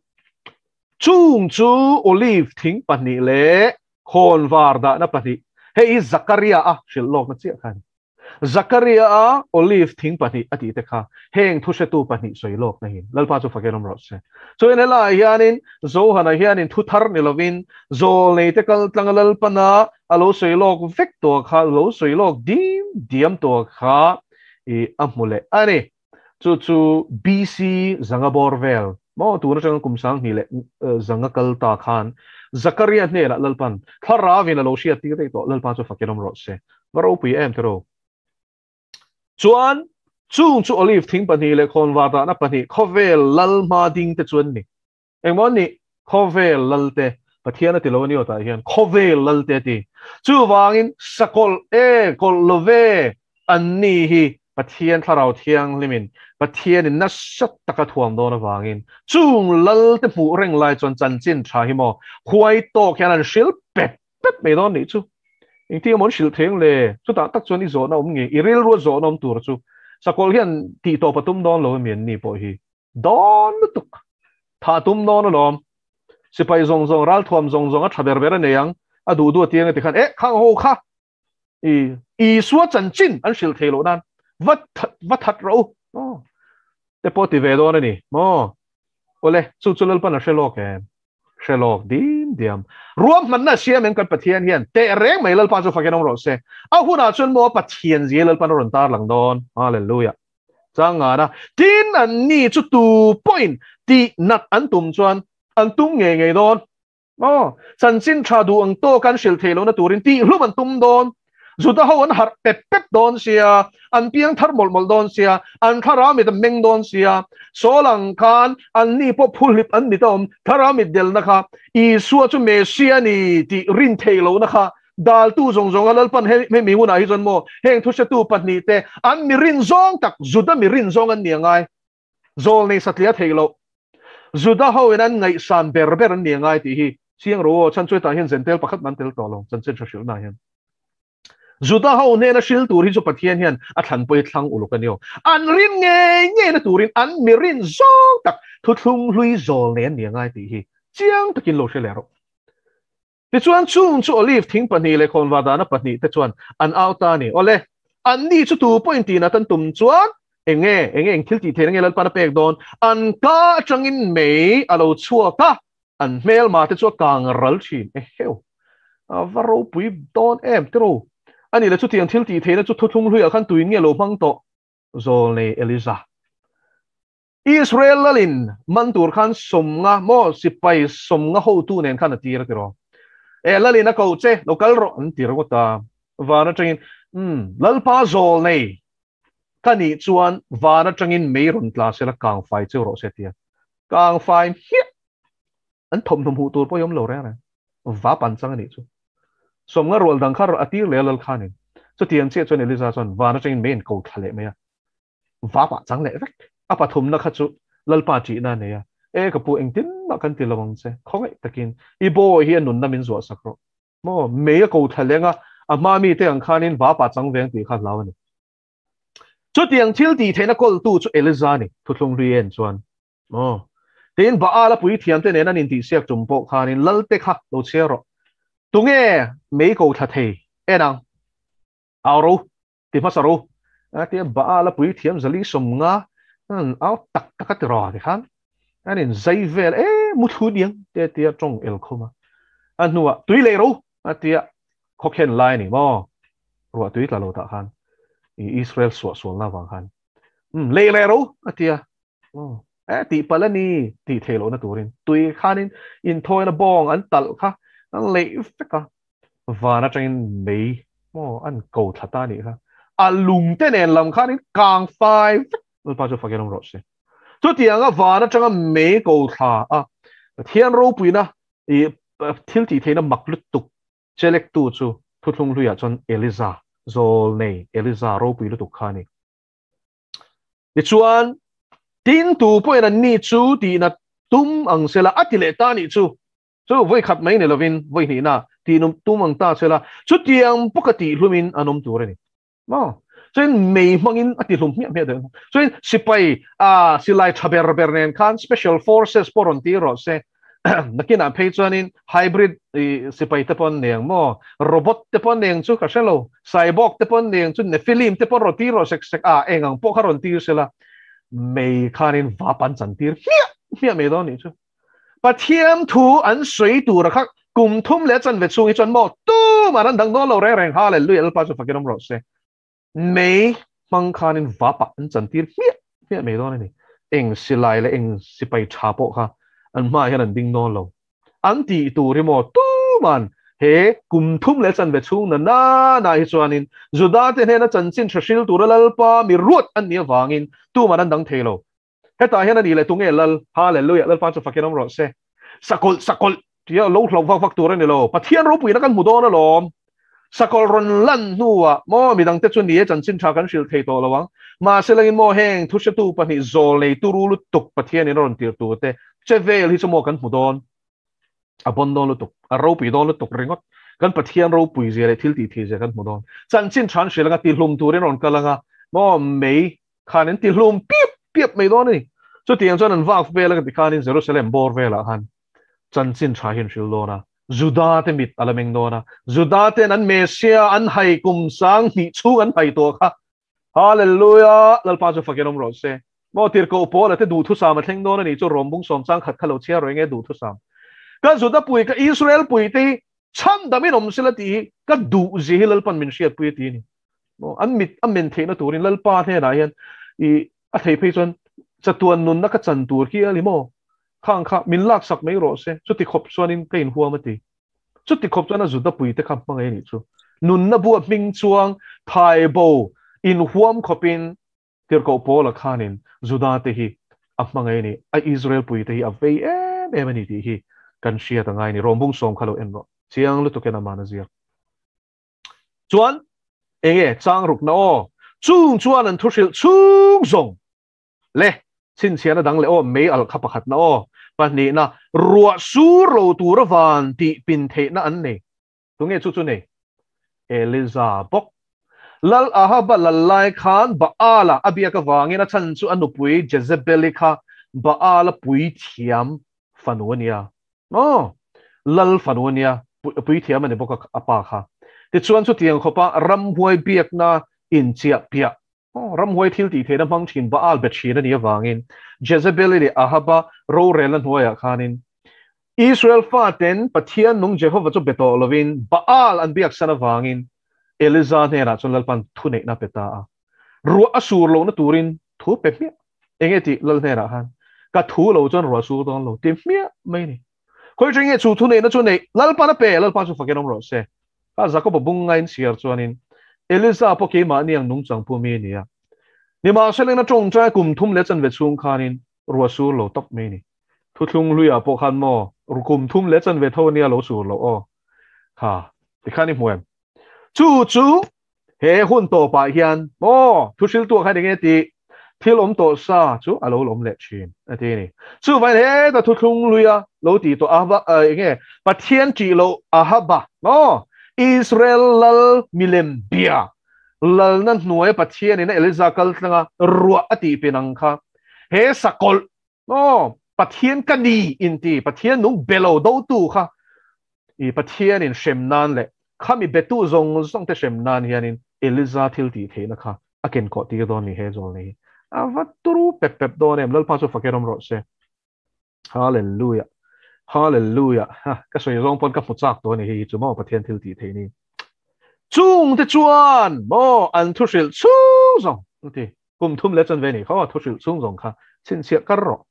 chung chu olive thing pahnih leh khawnvar dahna pahnih, hei hi Zakaria a hrilh lawkna chiah kha a ni. Zakaria a olive thing pahnih a tih te kha heng thuhretu pahnih sawi lawk na hin Lalpa chu fakin awm rawh se. Chuan helaiah hianin Johana hianin thu thar ni lovin zawlnei te kal tlanga Lalpana a lo sawi lawk vek tawh kha lo sawi lawk dim diam tawh kha i a hmu leh a ni. Chu chu BC zanga bawr vel maw tun atanga kum sanghnih leh zanga kal ta khan Zakaria hnenah Lalpan thlarauin a lo hriat tir daih tawh Lalpa chu fakin awm rawh se. Va ropui em tiraw? Chuan chung chu olive thing pahnih leh khawnvar dahna pahnih khawvel lal hma ding te chu an ni. Engmaw an nih? Khawvel lal te. Pathian a ti lo a ni aw tah hian khawvel lal te a ti. Chuvangin sakawlh e, kawlh lo ve an ni hi Pathian Thlarau Thianghlimin Pathianin nasa taka thuam dawn avangin chung lal te hmuh reng lai chuan chanchin tha hi maw huai tawk hian an hrilh pet pet mai dawn nih chu. Engtin emaw an hrilh thei ang le? Chutah tak chuan i zawhna awm nge? I rilrua zawhna awm tur chu sakawlh hian tih tawp a tum dawn lo emi an ni pawh hi dawn lutuk. Tha tum dawn alawm. Sipai zawng zawng, ralthuam zawng zawng a tha ber ber a nei ang. A duh duh a ti ang a ti khan, Eh, khang ho kha! I Isua chanchin an hrilh thei loh nan va va that rawh u. Aw, te pawh ti ve dawn a ni maw? Awle, chu chu Lalpan a hre lawk em? Hre lawk dim diam. Ruahmanna a siam em kan Pathian hian? Teh reng mai Lalpa chu fakin awm rawh se. A hunah chuan maw Pathian zia Lalpan a rawn tarlang dawn. Hallelujah. Chang ngana, tin an ni chu tu pawhin tih nat an tum chuan an tum ngei ngei dawn. Aw, chanchin tha duh ang tawk an hrilh theih lohna turin tih hlum an tum dawn. Juda ho an harh pep pep dawn sia, an piang thar mawlh mawlh dawn sia, an thlarau mit a meng dawn sia. Saul ang khan anni pawh phuhlip an mit a awm, thlarau mit delna kha Isua chu Messia a ni tih rin theih lohna kha daltu zawng zawnga Lalpan hemi hunah hi chuan maw heng thuhretu pahnihte an mi rin zawng tak Juda mi rin zawng an ni a ngai. Zawl nei satliah theih loh. Juda ho in an ngaihsan ber ber an ni a ngai tih hi chiang ro aw, chhan chu hetah hian Zentel pakhat man tel tawh lo, chanchin tha hrilhna ah hian. Juda ho hnena hril tur hi chu Pathian hian a thlan pawh hi thlang uluk a ni aw. An rin ngei ngei na turin an mi rin zawng tak thuthlung hlui zawl nei an ni a ngai tih hi chiang takin lo hre leh rawh. Tichuan chung chu Olive thing pahnih leh khawnva dahna pahnih te chuan an au ta a ni. Awle, anni chu tu pawhin tihna tan tum chuan eng nge, eng nge eng thil tih theihna nge Lalpan a pek dawn? An ka atangin mei a lo chhuak a, an hmelma te chu a kang ral thin. Eheu, a va ropui dawn em tiro. A nih leh chutiang thil tih theihna chu thuthlung hluiah khan tuin nge lo hmang tawh? Zawlnei Eliza. Israel lalin man tur khan sawmnga maw sipai sawmnga hotu nen khan a tir a ti rawh. E lalin a ko che lo kal rawh an ti ringawt a. Van atangin umm Lalpa zawl nei ka nih chuan van atangin mei rawn tla sela kang fai cheu rawh se tia. Kang fai hmiah an thawmhnaw hmuh tur pawh hi awm lo reng reng. Va pan chang a nih chu. Sawmnga rual dang kha a tir leh a lal khanin. Chutiang chiah chuan Eliza chuan van atangin mei an ko thla leh mai a. Vap ah chang leh vek. A pathumna kha chu Lalpa ṭihna a nei a, E ka pu, engtin mah kan ti lo ang che, khawngaih takin i bawi hi a nunna min zuah sak rawh. Maw, mei a ko thla leng a, a hma mite ang khanin vap ah chang veng tih kha hlau a ni. Chutiang thil tih theihna kawltu chu Eliza a ni, thuthlung hlui en chuan. Maw, tiin Baal a puithiamte nen an intihsiak tum pawh khanin Lalte kha lo chhiar rawh. Tunge mei ko thla thei en ang? Au ro. Ti hmasa ro. A tia Baal a puithiam zali sawmnga an au tak tak a ti rawh ti khan an in zai vel e mu thlu diang te tia tawng el khum a. A hnuah tui lei ro a tia khawkhen lai a ni maw ruah tui tla lo tah khan i Israel suah sualna avang khan um lei leh ro a tia e tih palh a ni tih theih lohna turin tui khanin inthawina bawng an talh kha an leih vek a. Van atangin mei maw an ko thla ta anih kha. A lung te nen lam khanin kang fai vek Lalpa chu fakin awm rawh se. Chutianga van atanga mei ko thla a Pathian ropuina i thil tih theihna mak lutuk chelektu chu thuthlung hluiah chuan Eliza zawlnei Eliza ropui lutuk kha a ni. Tichuan, tin tu pawhin anni chu tihna tum ang sela a ti leh ta anih chu. Chu vawi khat mai ni lovin vawi hnihna tih num tum ang ta che la, chutiang bawka tihhlumin an awm tur a ni. Maw? Chuan mei hmangin a tihlum hmiah hmiah daih ang. Chuan sipai ah silai tha ber ber nen khan special forces pawh rawn tir rawh se. Nakinah phei chuanin hybrid sipai te pawh an nei ang maw? Robot te pawh an nei ang chu ka hre lo. Cyborg te pawh an nei ang chu, Nephilim te pawh rawn tir rawh sek sek a, eng ang pawh kha rawn tir se la, mei khanin vap an chan tir hmiah hmiah mai dawn a nih chu. Pathian thu an sawi tura kha kum thum leh chanve chhung hi chuan maw tumah an dang dawn lo reng reng Hallelujah Lalpa chu fakin awm rawh se. Mei hmang khanin vapah an chantir hmiah hmiah mai dawn a ni. Eng silai leh eng sipai tha pawh kha an hmaah hian an ding dawn lo. An tih tur hi maw tuman he kum thum leh chanve chhung na na na hi chuanin Juda te hnena chanchin tha hril tura Lalpa mi ruat an nih avangin tuman an dang thei lo. Hetah hian a nih leh tunge Lal? Hallelujah! Lalpa chu fakin awm rawh se. Sakawlh, sakawlh tia lo hlauh vak vak tur a ni lo. Pathian ropuina kan hmu dawn alawm. Sakawlh rawn lan hnuah maw midangte chu ni e chanchin tha kan hrilh thei tawh lo ang. Mahse langin maw heng thuhretu pahnih zawl nei turu lutuk Pathianin a rawn tir turte che vel hi chu maw kan hmu dawn. A bawn dawn lutuk, a ropui dawn lutuk ringawt. Kan Pathian ropui zia leh thil tih thei zia kan hmu dawn. Chanchin tha an hrilh anga tihlum turin rawn kal anga maw mei khan an tihlum piap piap mai dawn a ni. Chutiang chuan an vak vel anga tikhanin Jerusalem bawr velah khan chanchin tha hi an hrilh dawn a, Juda te mit a la meng dawn a, Juda ten an Messiah an hai kum sang hnih chhung an hai tawh kha. Hallelujah! Lalpa chu fakin awm rawh se. Maw tirhkoh Paula te duhthusam a thleng dawn a nih chu Rom bung sawm chang khat kha lo chhiar rawh enge duhthusam. Ka Juda pui ka Israel pui te hi chhandam in awm sela tih hi ka duh zia hi Lalpan min hriatpui a ti a ni. Maw an mit a men theihna turin Lalpa hnenah hian i a thei phei chuan chatuan nunna ka chan tur hi a ni maw? Khang kha min laksak mai rawh se, chuti khawp chuanin ka inhuam a ti. Chuti khawp chuan a Juda pui te kha hmangaih a nih chu. Nunna bua hming chuang thai bo inhuam khawpin Tirhkoh Paula khanin Juda te hi a hmangaih a ni, a Israel pui te hi a vei em em a ni tih hi kan hriat a ngai a ni. Rawmbung sawm kha lo en rawh. Chiang lutuk hian amah na ziak. Chuan enge chang rukna aw? Chung chuan an thu hrilh chhung zawng le chhinchhiahna dang leh aw mei alh kha pakhatna aw pahnihna ruah sur lo tura van tih pin theihna an nei. Tunge chu chu nei? Eliza bawk. Lal Ahaba lal lai khan Baala a biak avangin a chhan chu a nupui Jezebeli kha Baala puithiam fanu a nia. Aw, lal fanu a nia, puithiam a ni bawk a, a pa kha. Tichuan chutiang khawpa ramhuai biakna inchiah piah, ramhuai thil tih theihna hmang thin Baal be thin a nih avangin Jezebeli leh Ahaba rorelna hnuaiah khanin Israel faten Pathian nung Jehova chu be tawh lovin Baal an biaksan avangin Eliza hnenah chuan Lalpan thuneihna a pe ta a. Ruah a sur lohna turin thu pe hmiah. Enge tih Lal hnenah khan ka thu lo chuan ruah a sur dawn lo ti hmiah mai ni. Khawi ṭha nge chu thuneihna chu neih Lalpan a pe, Lalpa chu fakin awm rawh se. Kha Jakoba bung ngain chhiar chuanin Eliza pawh keimahni ang nungchang pu mi a ni a. Nimahsela ṭawngṭai kum thum leh chanve chhung khanin ruah a sur lo tawp mai ni. Thuthlung hluiah pawh khan maw kum thum leh chanve tho ania lo sur loh aw. Kha tikhan i hmu em? Chu chu he hun tawpah hian maw thuhriltuah khan enge tih thil awm tawh sa chu a lo lawm leh thin a ti a ni. Chuvangin heta thuthlung hluia lo tih tawh Ahaba enge Pathian ṭih loh Ahaba maw Israel lal milem bia lalna hnuaia Pathianin a Eliza kal tlanga ruah a tih pin ang kha he sakawlh Aw, Pathian ka ni inti, Pathian nung be lo dotu kha i Pathianin hrem nan leh khami betu zawng zawng te hrem nan hianin Eliza thil tih theihna kha a kenkawh tir dawn ni he zawl nei hi. A va turu pep pep dawn em, Lalpa chu fakin awm rawh se. Hallelujah. Hallelujah. Ha, ka sawi zawng pawn ka hmu chak tawh a ni hei hi chu maw Pathian thil tih theih ni. Chung te chuan maw an thu hrilh chhung zawng ti. Kum thum leh chanve ni kha thu hrilh chhung zawng kha chhinchhiah kar rawh.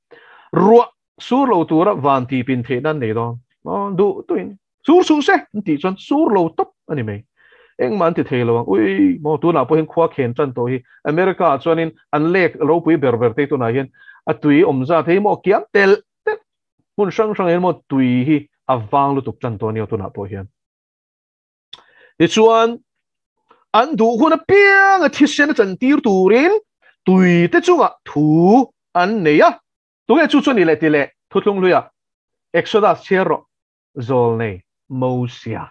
Ruah sur lo tura van ti pin theih nan nei dawn. Aw duh tuin sur suh se an tih chuan sur lo tawp a ni mai. Engmah an ti thei lo ang. Ui maw tunah pawhin khua khen tan tawh hi America ah chuanin an lek ropui ber ber te tunah hian a tui awm zat hei maw kiam telh telh hmun hrang hrang hian maw tui hi a vang lutuk tan tawh a nia tunah pawh hian. Tichuan, an duh hun apianga thisen a chantir turin tuite chungah thu an nei a. Tunge chu chu ni leh ti leh thuthlung hluiah Exodus chhiar rawh, Zawlnei Mosia.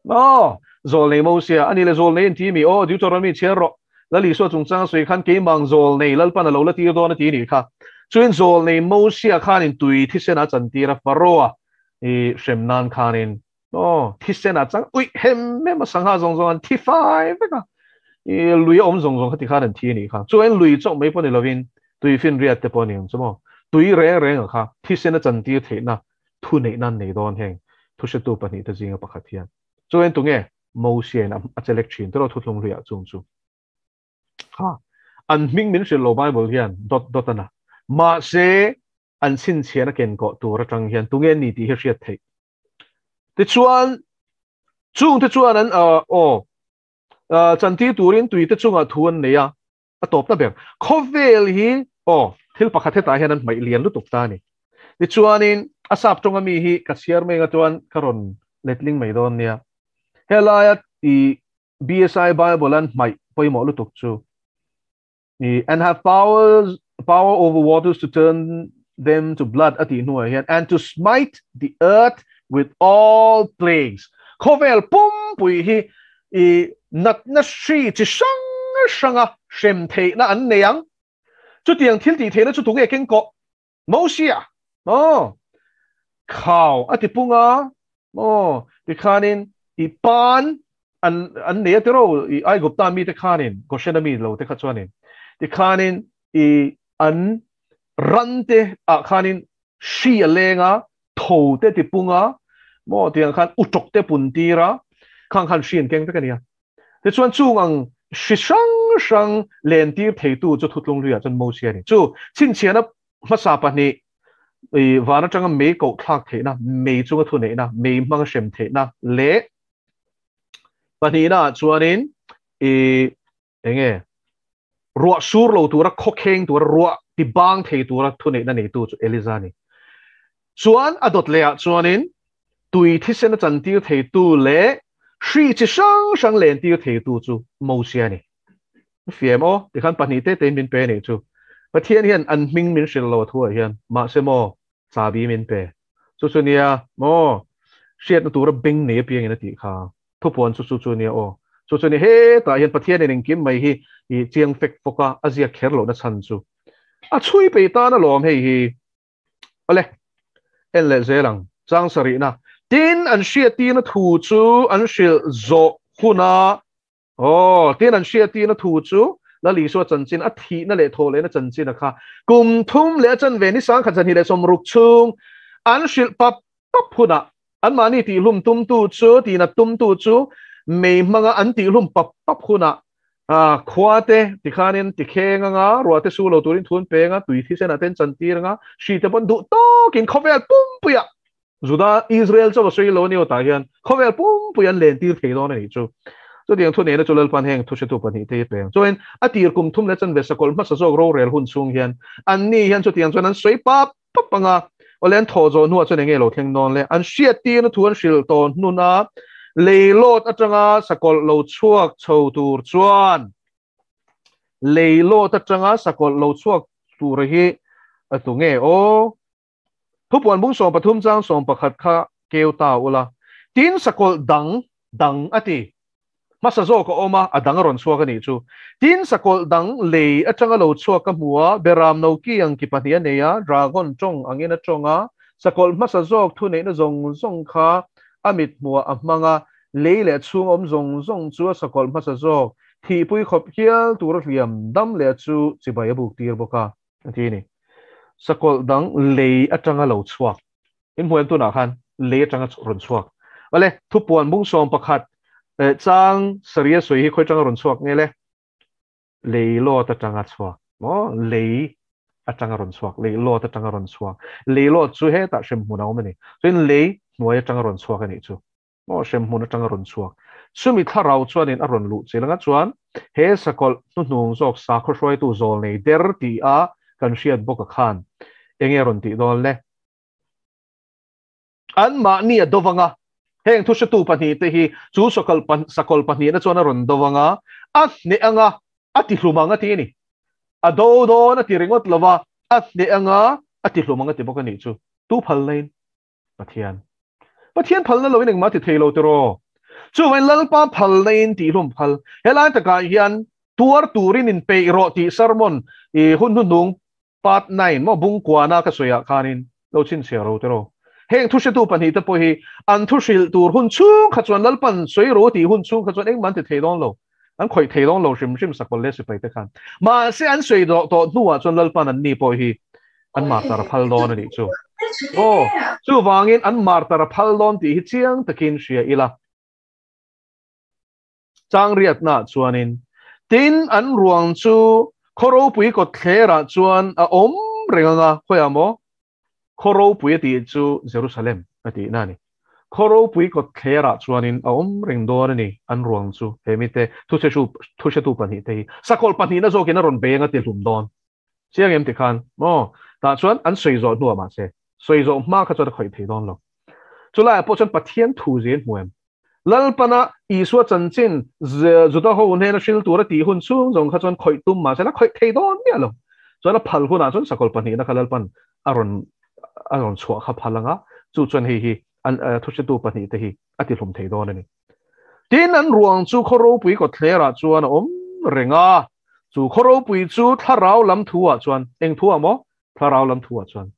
Aw, Zawlnei Mosia, a ni le Zawlnei an ti mi? Aw, Deuteronomy chhiar rawh, Lal Isua chungchanga sawi khan keimang Zawlnei Lalpan a lo la tir dawn a ti nih kha. Chuin Zawlnei Mosia khanin tui thisen a chantir a, Pharaoh-a i hrem nan khanin Aw, thisen ah chang uih hem hem a sangha zawng zawng an thi fai vek a, i lui a awm zawng zawng kha ti khan an thi a nih kha. Chuan lui chauh mai pawh ni lovin tui finriat te pawh a ni ang chu maw. Tui reng reng ah kha thisen a chantir theihna thu neihna an nei dawn heng thuhretu pahnihte zinga pakhat hian. Chuan tunge Mosia in a chelek thin tiraw thuthlung hluiah chung chu. Kha an hming min hrilh lo Bible hian dawt dawt a na. Mahse an chhinchhiahna kenkawh tur atang hian tunge ni tih hi hriat theih. Tichuan, chungte chuan an aw chantir turin tuite chungah thu an nei a, a tawpna ber. Khawvel hi aw thil pakhat hetah hian an hmaih lian lutuk ta a ni. Tichuanin a sap tawnga mi hi ka chhiar mai anga chuan ka rawn letling mai dawn nia. Helaia i BSI Bible an hmaih pawimawh lutuk chu and have powers power over waters to turn them to blood a tih hnuah hian and to smite the earth with all plagues khawvel pumpui hi i natna hri chi hrang hranga hrem theihna an nei ang chutiang thil tih theihna chu tunge keng kawh Mosia maw khau a ti pung a maw tikhanin i pan an an nei a tiro i Aigupta mite khanin Goshena mi lo te kha chuanin tikhanin i an ran te ah khanin hri a leng a tho te ti pung a maw tiang khan utawk te pun tir a khang khan hri an keng vek a nia Tichuan chung ang hri hrang hrang lentir theitu chu thutlung hluiah chuan Mosia a ni. Chu chhinchhiahna hmasa pahnih i van atanga mei koh thlak theihna, mei chunga thu neihna, mei hmanga hrem theihna leh Pahnihnaah chuanin i enge ruah sur lo tura khawkheng tura ruah ti bang thei tura thuneihna neitu chu Eliza a ni. Chuan a dawt lehah chuanin tui thisen a chantir theitu leh hri chi hrang hrang lentir theitu chu Mosia a ni. Fiam aw, tikhan pahnih te tein min pe a nih chu. Pathian hian an hming min hrilh lo a thuah hian, mahse maw, chabi min pe. Chu chu nia maw, hriatna tura beng nei apiangin a tih kha. Thupuan chu chu chu nia aw. Chu chu nia hetah hian Pathianin engkim mai hi i chiang fek fawk a, a ziak kher lohna chhan chu a chhui peih tan alawm hei hi. Awle, en leh zel ang. Chang sarihna, Tin, an hriattirna thu chu an hrilh zawh huna Aw, tin an hriattirna thu chu Lal Isua chanchin, a thihna leh thawhlehna chanchin a kha. Kum thum leh a chanve ni sangkhat zahnih leh sawmruk chhung an hrilh pap pap hunah anmahni tihlum tumtu chu, tihnat tumtu chu mei hmanga an tihlum pap pap hunah khuate tikhanin tikheng anga, ruahte su lo turin thun peng a, tui thisenah te an chantir anga, hrite pawn duh tawkin khawvel pumpuiah Juda, Israel chauh a sawi lo a ni aw tah hian khawvel pumpui an lentir thei dawn a nih chu. Chutiang thu nena chu Lalpan heng thuhretu pahnih te hi peng. Chuan a tir kum thum leh chanve sakawlh hmasa zawk rorel hun chhung hian anni hian chutiang chuan an sawi pap pap ang a, awle an thawh zawh hnuah chuan enge lo thleng dawn le? An hriattirna thu an hrilh tawh hnuna leilawt atanga sakawlh lo chhuak chho tur chuan leilawt atanga sakawlh lo chhuak tur hi a tu nge aw? Thupuan bung 13 chang 11 kha keu ta ula, tin sakawlh dang dang a ti. Hmasa zawk a awm a, a dang a rawn chhuak a nih chu. Tin sakawlh dang lei atanga lo chhuak ka hmu a, beram no ki ang ki pahnih a nei a, dragon tawng angin a tawng a, sakawlh hmasa zawk thuneihna zawng zawng kha a mit hmuah a hmang a, lei leh a chhung awm zawng zawng chu a sakawlh hmasa zawk thihpui khawp hial tura hliam dam leh chu chibai a buk tir bawk a. A ti a ni. Sakawlh dang lei atanga lo chhuak. In hmuh em tunah khan lei atanga rawn chhuak. Awle, thupuan bung 11 chang sarih a sawi hi khawi atanga rawn chhuak nge le? Lei lawt atanga chhuak. Maw? Lei atanga rawn chhuak. Lei lawt atanga rawn chhuak. Lei lawt chu hetah hremhmun a awm a ni. Chuan lei hnuai atanga rawn chhuak a nih chu. Maw hremhmun atanga rawn chhuak. Chumi thlarau chuanin a rawn luh chil anga chuan he sakawlh hnuhnung zawk sakhaw hruaitu zawl nei der ti a kan hriat bawk a khan enge rawn tih dawn le? Anmahni a do vanga heng thuhretu pahnih te hi chu sakawlh pahnihna chuan a rawn do vanga a hneh anga a ti hlum ang a ti a ni. A do dawn a ti ringawt lova a hneh anga a ti hlum ang a ti bawk a nih chu. Tu phal nain? Pathian. Pathian phalna loin engmah ti thei lo tiraw? Chuvain Lalpa phalna in tihhlum phal. Helai takah hian tuar turin in peih rawh tih sermon i hun hnuhnung part 9 maw bung kuana ka sawiah khanin lo chhinchhiah ro tiraw? Heng thuhretu pahnih te pawh hi an thu hrilh tur hun chhung kha chuan Lalpan sawi ro tih hun chhung kha chuan engmah an ti thei dawn lo. An khawih thei dawn lo hrim hrim sakawlh leh sipai te khan. Mahse an sawi dawh tawh hnuah chuan Lalpan an ni pawh hi an martar a phal dawn a nih chu. Aw, chuvangin an martar a phal dawn tih hi chiang takin hria ila. Changriatnaah chuanin, tin an ruang chu khaw ropui kawtthlerah chuan a awm reng anga, khawiah maw? Khaw ropui a tih chu Jerusalem a tihna a ni. Khaw ropui kawtthlerah chuanin a awm reng dawn a ni an ruang chu he mite thuhretu pahnihte hi sakawlh pahnihna zawkin a rawn bei anga ti hlum dawn. Chiang em tikhan maw? Tah chuan an sawi zawh hnuah mahse sawi zawh hma kha chuan a khawih thei dawn lo. Chulaiah pawh chuan Pathian thu zia in hmu em? Lalpana Isua chanchin Juda ho hnena hril tura tih hun chhung zawng kha chuan khawih tum mahse la khawih thei dawn miah lo. Chuan a phal hunah chuan sakawlh pahnihna kha Lalpan a rawn a rawn chhuah kha phal anga chu chuan hei hi an thuhretu pahnih te hi a tihlum thei dawn a ni. Tin an ruang chu khaw ropui kawtthlerah chuan a awm reng a, chu khaw ropui chu thlarau lam thu ah chuan eng thu ah maw? Thlarau lam thu ah chuan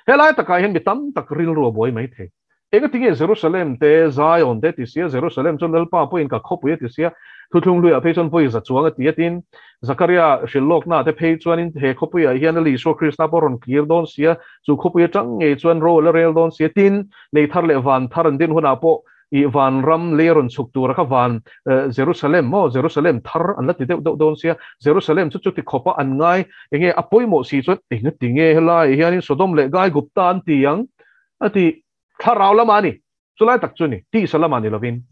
helai takah hian mi tam tak rilru a buai mai thei. Engatinge Jerusalem te, Zion te ti sia, Jerusalem chuan Lalpa pawhin ka khawpui a ti sia, Thuthlung hluiah phei chuan vawi za chuang a ti a tin, Zakaria hrilhlawknaah te phei chuanin he khawpuiah hian Lal Isua Krista pawh a rawn kir dawn sia, chu khawpui atang ngei chuan ro a la rel dawn sia, tin, lei thar leh van thar an din hunah pawh i van ram lei a rawn chhuk tura kha van Jerusalem maw, Jerusalem thar an la ti deuh deuh dawn sia, Jerusalem chu chuti khawpa an ngai, enge a pawimawh si chuan engatinge helaiah hianin Sodom leh Gaigupta an ti ang? A ti, Thlarau lamah a ni. Chulai tak chu a ni, tisa lamah ni lovin.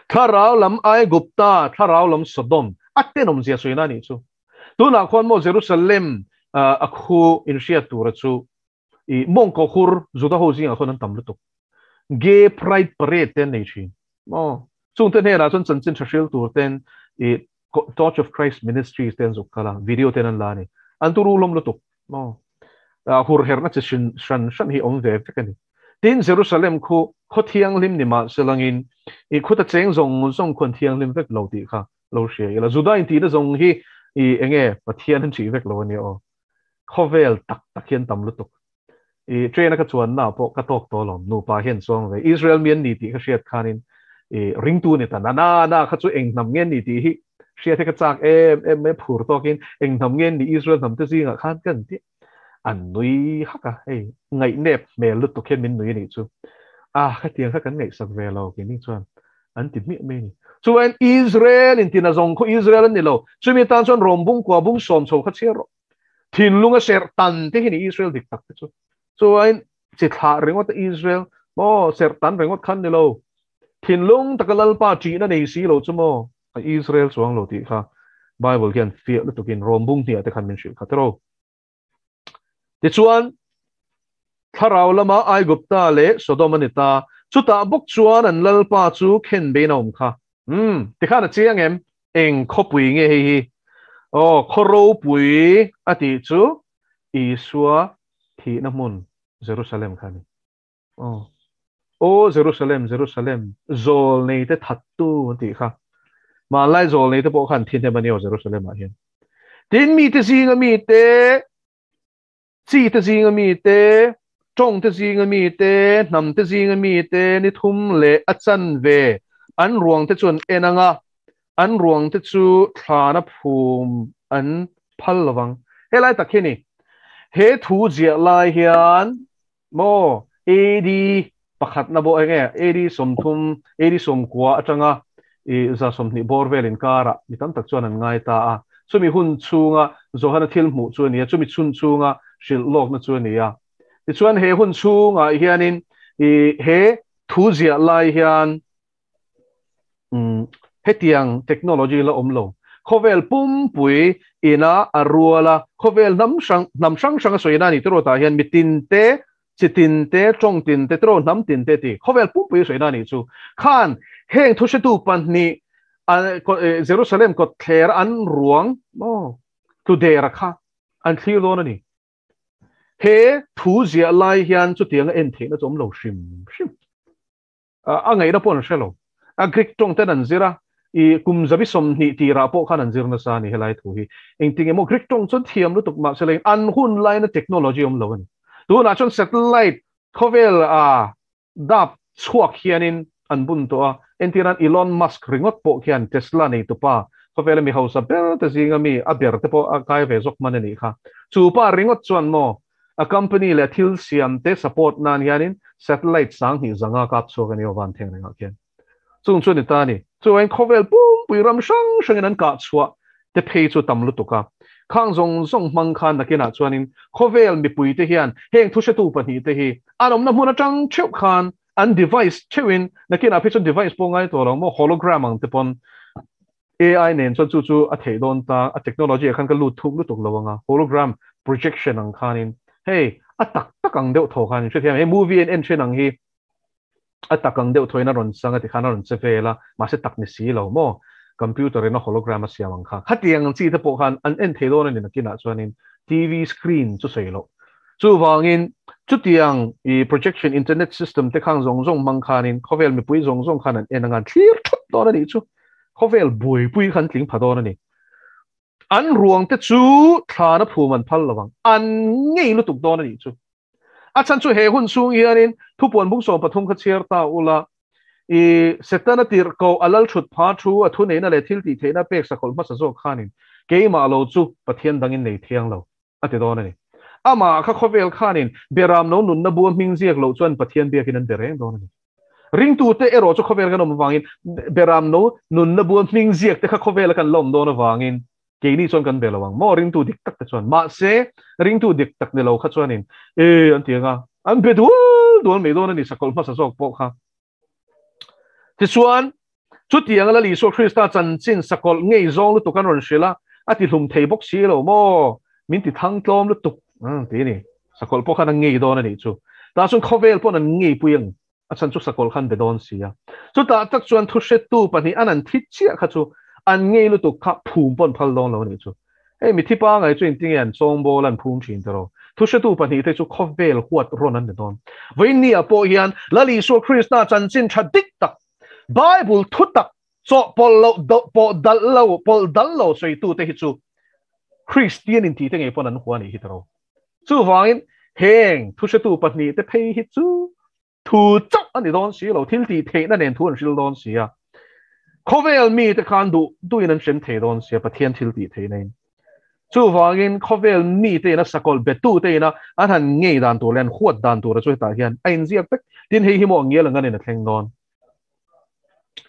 Thlarau lam Aigupta, thlarau lam Sodom, a tenawmzia sawina a nih chu. Tunah khuan maw Jerusalem a khu inhriat tura chu i mawngkaw hur Juda ho zingah khuan an tam lutuk. Gay Pride Parade te an nei thin. Maw chungte hnenah chuan chanchin tha hril tur ten i Torch of Christ Ministries te an zuk kal a, video ten an la a ni. An turu hlawm lutuk. Maw hur herna chi hran hran hran hi awm ve vek a ni. Tin, Jerusalem khu khaw thianghlim ni mah se langin i khuta cheng zawng zawng khuan thianghlim vek lo tih kha lo hria ila. Juda intihna zawng hi i enge Pathian an hrih vek lo a nia aw. Khawvel tak tak hian tam lutuk. I train a ka chuanna ah pawh ka tawk tawh alawm. Nupa hian chuang ve. Israel mi an ni tih ka hriat khanin i ringtu ni ta na na na kha chu eng hnam nge an ni tih hi hriat hi ka chak em em mai phur tawkin eng hnam nge an ni Israel hnam te zingah khan ka an ti. An nui hak a, hei ngaihnep hmel lutuk hian min nui a nih chu. Ah khatiang kha kan ngaihsak ve lo keini chuan an ti hmiah mai a ni. Chuan Israel in tina zawng khaw Israel an ni lo, chumi atan chuan Rom bung kua bung sawm chho kha chhiar rawh. Thinlung a serh tan te hi ni Israel dik tak te chu. Chuan chi thlah ringawt a Israel maw serh tan ringawt khan ni lo. Thinlung taka Lalpa ṭihna nei si lo chu maw a Israel chuang lo tih kha Bible hian fiah lutukin Rom bung hniah te khan min hrilh kha tiraw. Tichuan, thlarau lama Aigupta leh Sodom a ni ta. Chutah bawk chuan an lalpa chu khen bein a awm kha. Umm, tikhan a chiang em? Eng khawpui nge hei hi? Aw, khaw ropui a tih chu Isua thihna hmun Jerusalem kha a ni. Aw, Aw Jerusalem, Jerusalem, zawl neite thattu an tih kha. Hmanlai zawl neite pawh khan thi hnem a ni aw Jerusalem ah hian. Tin mite zinga mite, chi te zinga mite, tawng te zinga mite, hnam te zinga mite ni thum leh a chan ve an ruang te chu an en ang a, an ruang te chu thlana phum an phal lovang. Helai tak hi ni. He thu ziah lai hian Maw AD pakhatna bawh enge AD 30 AD 90 atanga i 120 bawr vel inkarah mi tam tak chuan an ngai ta a. Chumi hun chhunga Johana thil hmuh chu a ni a, chumi chhun chhunga hrilh lawkna chu a ni a. Tichuan he hun chhungah hianin i he thu ziah lai hian Hetiang technology la awm lo. Khawvel pumpui ina a rual a, khawvel hnam hrang hnam hrang hrang a sawi na a ni tiraw tah hian mi tin te, chi tin te, tawng tin te tiraw hnam tin te ti khawvel pumpui a sawi na a nih chu. Khan heng thuhretu pahnih Jerusalem kawtthler an ruang maw tluder kha an thlir dawn a ni. He thu ziah lai hian chutianga en theihna chu awm lo hrim hrim. A ngaihna pawh an hre lo. A Greek tawng ten an zir a, i kum zabi 20 tirah pawh khan an zir nasa a ni helai thu hi. Engtin emaw Greek tawng chuan thiam lutuk mah se leng an hun laina technology awm lo a ni. Tunah chuan satellite khawvel a dap chhuak hianin an bun tawh a, entirnan Elon Musk ringawt pawh khian Tesla neitupa khawvela mi hausa ber te zinga mi a ber te pawh a kai ve zawk hman a nih kha. Chu pa ringawt chuan maw A company leh thil siam te support nan hianin satellite 2000 kap chhuak a ni aw van theng rengah khian. Chung chu a ni ta a ni. Chuvain khawvel pumpui ram hrang hrangin an kah chhuah te phei chu tam lutuk a. Khang zawng zawng hmang khan nakinah chuanin khawvel mipui te hian heng thuhretu pahnih te hi an awmna hmun atang theuh khan an device theuhin nakinah phei chuan device pawh ngai tawh lo maw hologram ang te pawn AI nen chuan chu chu a theih dawn ta, a technology ah khan ka lut thuk lutuk lo ang a, hologram projection ang khanin hei a tak tak ang deuh thaw khan in hrethiam hei movie en en then ang hi a tak ang deuh thaw in a rawn chang a tikhan a rawn che vel a, mahse tak ni si lo maw computer in a hologram a siam ang kha khatiang ang chi te pawh khan an en thei dawn a ni nakinah chuanin TV screen chu sawi loh chuvangin chutiang i projection internet system te khang zawng zawng hmang khanin khawvel mipui zawng zawng khan an en ang a, an thlir thut dawn a nih chu. Khawvel buaipui khan tling pha dawn a ni. An ruang te chu thlana phum an phal lo ang. An ngei lutuk dawn a nih chu. A chhan chu he hun chhung hianin thupuan bung 13 kha chhiar ta ula, i Setana tirh ko a lal thut pha thu a thuneihna leh thil tih theihna pek sakawlh hmasa zawk khanin keimah lo chu Pathian dangin nei thiang lo a ti dawn a ni. Amah kha khawvel khanin beram lo nunna bua hming ziak loh chuan Pathian biakin an be reng dawn a ni. Ringtute erawh chu khawvel kan awm avangin beram no nunna bua hming ziak te kha khawvela kan la awm dawn avangin keini chuan kan be lo ang maw ringtu dik tak te chuan. Mahse, ringtu dik tak ni lo kha chuanin e an ti ang a, an be dual dual mai dawn a ni sakawlh hmasa zawk pawh kha. Tichuan, Chutiang Lal Isua Krista chanchin sakawlh ngei zawng lutuk an rawn hrilh a, a ti hlum thei bawk si lo maw? Min ti thang tlawm lutuk ti a ni. Sakawlh pawh khan an ngei dawn a nih chu. Tah chuan khawvel paw'n an ngeipui ang, a chhan chu sakawlh khan be dawn si a. Chutah tak chuan thuhretu pahnih an an thi chiah kha chu an ngei lutuk kha phum paw'n phal dawn lo a nih chu. Hei mithi pangai chu engtinge an chawngbawl an phum thin tiraw? Thuhretu pahnih te chu khawvel huat rawn an ni dawn. Vawiinniah pawh hian Lal Isua Krista chanchin tha dik tak, Bible thu tak chawhpawlh loh pawh dalh lo pawlh dal lo sawitute hi chu Kristian intihte ngei pawn an hua a nih hi tiraw? Chuvangin heng thuhretu pahnih te phei hi chu Thu chauh a ni dawn si lo, thil tih theihna nen thu an hril dawn si a. Khawvel mite khan duh duhin an hrem thei dawn si a, Pathian thil tih theihna in. Chuvangin khawvel mite ina sakawlh betute ina an han ngei dan tur leh an huat dan tura chu hetah hian a inziak vek. Tin, hei hi maw ngial ang anin a thleng dawn.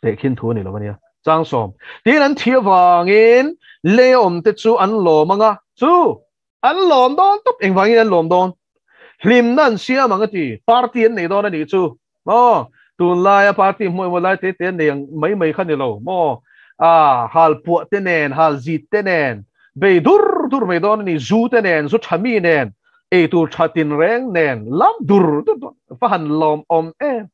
Tehkhin thu a ni lo a nia. Chang sawm. Tin, an thi avangin lei awmte chu an lawm ang a, chu An lawm dawn tawp, engvangin an lawm dawn? Hlimna an siam ang a ti, party an nei dawn a nih chu maw? Tunlaia party hmuh emaw lai te te an nei ang mai mai kha ni lo maw? Ah, hal puah te nen, hal zit te nen, bei dur dur mai dawn a ni, zu te nen, zu tha mi nen, eitur tha tinreng nen, lam dur dur dawn, va han lawm awm em!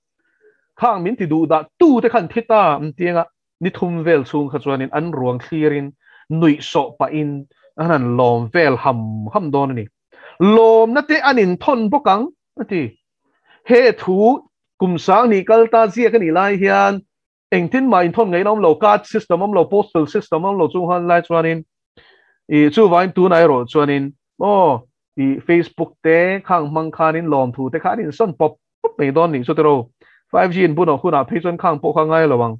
Khang min ti duh dah tu te khan thi ta an ti anga, Ni thum vel chhung kha chuanin an ruang thlirin nuih sawh pahin an han lawm vel ham ham dawn a ni. Lawmna te an inthawn bawk ang, a ti. He thu kum sang hnih kal ta ziak a nih lai hian engtin mah inthawn ngaihna awm lo, card system awm lo, postal system awm lo chung han lai chuanin i chuvangin tunah erawh chuanin aw i Facebook te khang hmang khanin lawmthu te kha an insawn pawp pawp mai dawn nih chu tiraw. 5G in bunah hunah phei chuan khang pawh kha ngai lo ang.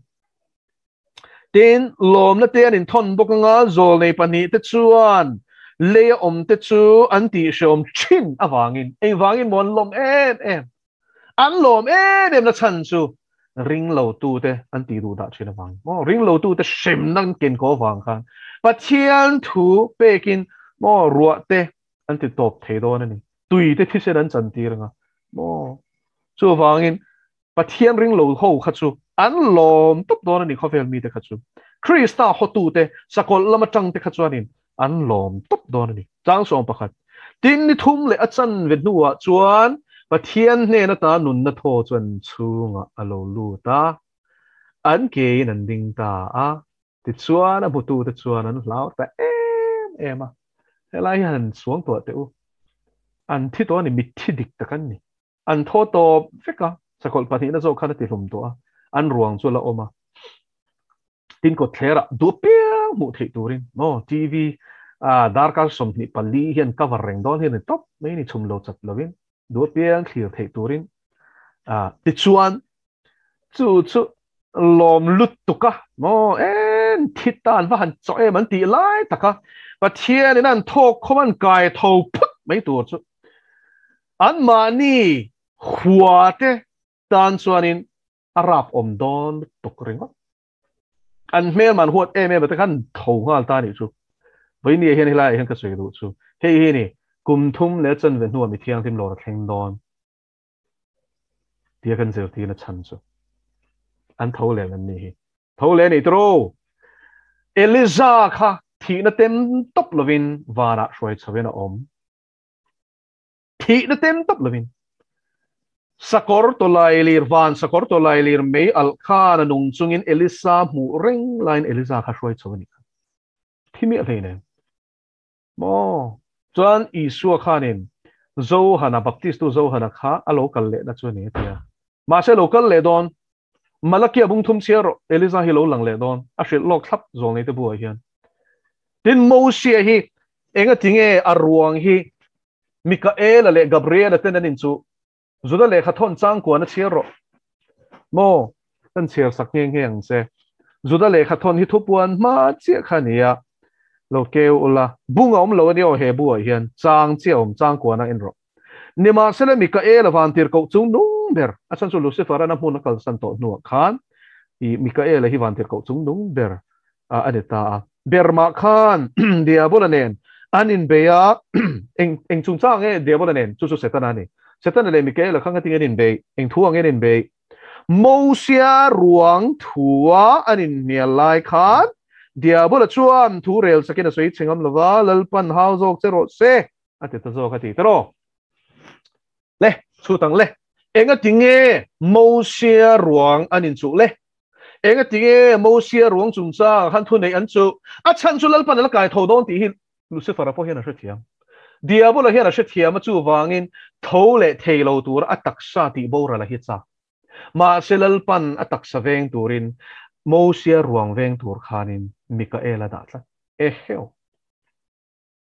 Tin, lawmna te an inthawn bawk anga zawlnei pahnih te chuan lei a awm te chu an tihhreawm thin avangin engvangin maw an lawm em em. An lawm em em na chhan chu ring lo tu te an tih duh dah thin avangin maw ring lo tu te hremna an ken ko avang khan Pathian thu pekin maw ruah te an ti tawp thei dawn a ni. Tui te thisen an chan tir anga maw? Chuvangin Pathian ring lo ho kha chu an lawm tawp dawn a ni khawvel mite kha chu. Krista hawtute sakawlh lam atang te kha chuanin an lawm tawp dawn a ni. Chang sawm pakhat. Tin ni thum leh a chan ve hnuah chuan Pathian hnen ata nunna thaw chu an chhungah a lo lut a, an kein an ding ta a. Tichuan a hmutute chuan an hlau ta em em a, helai hi han suang tuah teh u, an thi tawh a ni, mitthi dik tak an ni. An thaw tawp vek a, sakawlh pahnihna zawk khan a ti hlum tawh a, an ruang chu a la awm a. Tin kawtthlerah duh apiang hmuh theih turin maw TV ah darkar 24 hian cover reng dawn hi a ni tawp mai a ni, chhum lo chat lovin duh apiang thlir theih turin ah tichuan chu chu lawm lutuk a maw en thi ta an va han chawh em an tih lai tak a Pathian in an thawk khawm an kai tho phut mai tur chu an mahni hua te tan chuanin a rap awm dawn lutuk ringawt an hmel man huat em em te khan tho nghal ta nih chu vawinia hian helaiah hian ka sawi duh chu hei hi ni kum thum leh chanve hnuah mi thianghlim lawr a thleng dawn. Tia kan zirtirna chhan chu an tho leh an ni hi. Tho leh ni tiraw? Eliza kha thihna tem tawp lovin vanah hruai chhovin a awm. Thihna tem tawp lovin. Sakawr tawlailir, van sakawr tawlailir mei alh khan a nung chungin Elisa hmuh reng laiin Eliza kha hruai chho a nih kha. Thi miah hleinem. Maw? Chuan Isua khanin Johana, Baptistu Johana kha a lo kal lehna chu a ni a ti a. Mahse lo kal leh dawn, Malakia bung thum chhiar rawh, Eliza hi lo lang leh dawn, a hrilh lawk thlap zawng nei te buah hian. Tin, Mosia hi engati nge a ruang hi Mikaela leh Gabriela ten an inchuh? Juda lehkha thawn changkuan a chhiar rawh. Maw? Kan chhiar sak nghe nghe ang che. Juda lehkha thawn hi thupuan hma chiah kha a ni a. Lo keu ula, bung a awm lo a ni aw he buah hian chang chiah a awm changkuan a en rawh. Nimahsela Mikael a vantir koh chung nung ber, a chhan chu Lucifer an a hmun a kalsan tawh hnuah khan i Mikael-a hi vantir koh chung nung ber a ni ta a. Bermah khan Diabola nen an inbei a, eng eng chungchang nge Diabola nen? Chu chu Setana a ni. Setana leh Mikaela kha ngatinge an inbei? Eng thu ang nge an inbei? Mosia ruang thua an inhnial lai khan Diabola chuan thu rel sakin a sawi chhe ngam lova, Lalpan hau zawk che rawh se, a ti ta zawk a ti ta rawh. Le, chhut ang le. Enga tinge Mosia ruang an inchuh le? Enga tinge Mosia ruang chungchang khan thu neih an chuh? A chhan chu Lalpan a la kai tho dawn tih hi Lucifer-a pawh hian a hrethiam. Diabola hian a hrethiam a, chuvangin tho leh thei lo tura a taksa tih boral a hi chak. Mahse Lalpan a taksa veng turin Mosia ruang veng tur khanin Mikael a dah tlat. Eheu!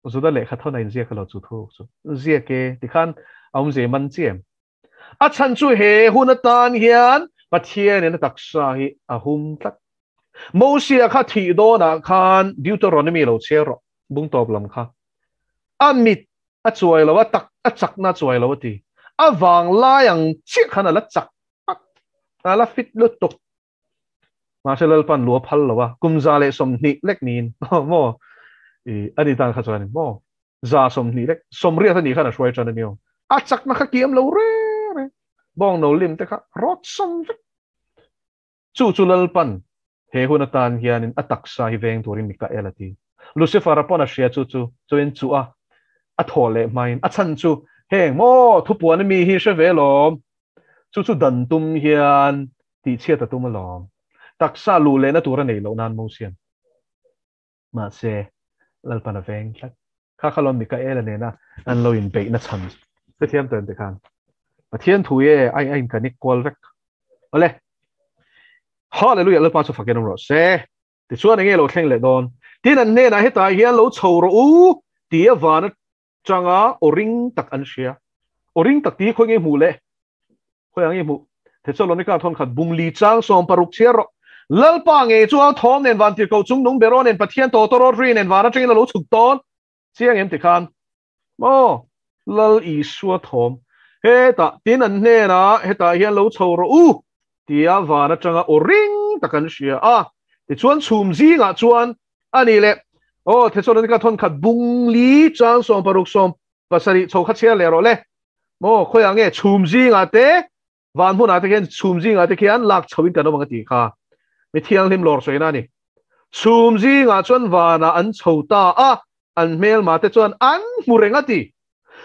Juda lehkha thawn a inziak alo chu thu chu ziak e tikhan a awmze man chi em? A chhan chu he hun atan hian Pathianin a taksa hi a hum tlat. Mosia kha thih dawnah khan Deuteronomy lo chhiar rawh, bung tawp lam kha. A mit a chuai lo, a tak a chakna a chuai lo a ti. A vang lai ang chiah khan a la chak tak, a la fit lutuk. Mahse Lalpan lu a phal lo a, kum 120 lek niin maw i a ni tan kha chuan maw 120 lek, 80 a nih khan a hruai tan a ni aw. A chakna kha kiam lo reng reng, bawng no lim te kha rawt sawm vek. Chu chu Lalpan he hun atan hianin a taksa hi veng turin Mikael a ti. Lucifer-a pawn a hria chu chu chuin chuh a, a thawh leh hmain a chhan chu heng maw thupuan a mi hi hre ve lawm. Chu chu dan tum hian tihchhiat a tum alawm. Taksa luh lehna tur a neih loh nan Mosian. Mahse, Lalpan a veng tlat. Kha kha lawm Mikaela nena an lo inbeihna chhan chu. Hrethiam tawh em ti khan? Pathian thu e a a inkanik kual vek. Awle. Hallelujah Lalpa chu fakin awm rawh se. Tichuan enge lo thleng leh dawn? Tin an hnenah hetah hian lo chho rawh u ti a van atanga aw ring tak an hria. Aw ring tak ti khawi nge hmuh le? Khawi ang nge hmuh? Thesalonika thawn khat bung li chang 16 chhiar rawh. Lalpa ngei chu a thawm nen van tirhkoh chung nung beraw nen Pathian tawtawrawt ri nen van atangin a lo chhuk tawn. Chiang em ti khan? Maw? Lal Isua thawm. Hetah tin an hnenah hetah hian lo chho rawh u tia van atanga aw ring tak an hria a. Tichuan chhum zingah chuan a ni le. Aw, Thesalonika thawn khat bung li chang 16 7 chho kha chhiar leh rawh le. Maw, khawiah nge chhum zingah te, van hmunah te khian chhum zingah te khian lak chho in kan awm ang a tih kha. Mi thianghlim lawr sawina a ni. Chhum zingah chuan vanah an chho ta a, an hmelma te chuan an hmu reng a ti.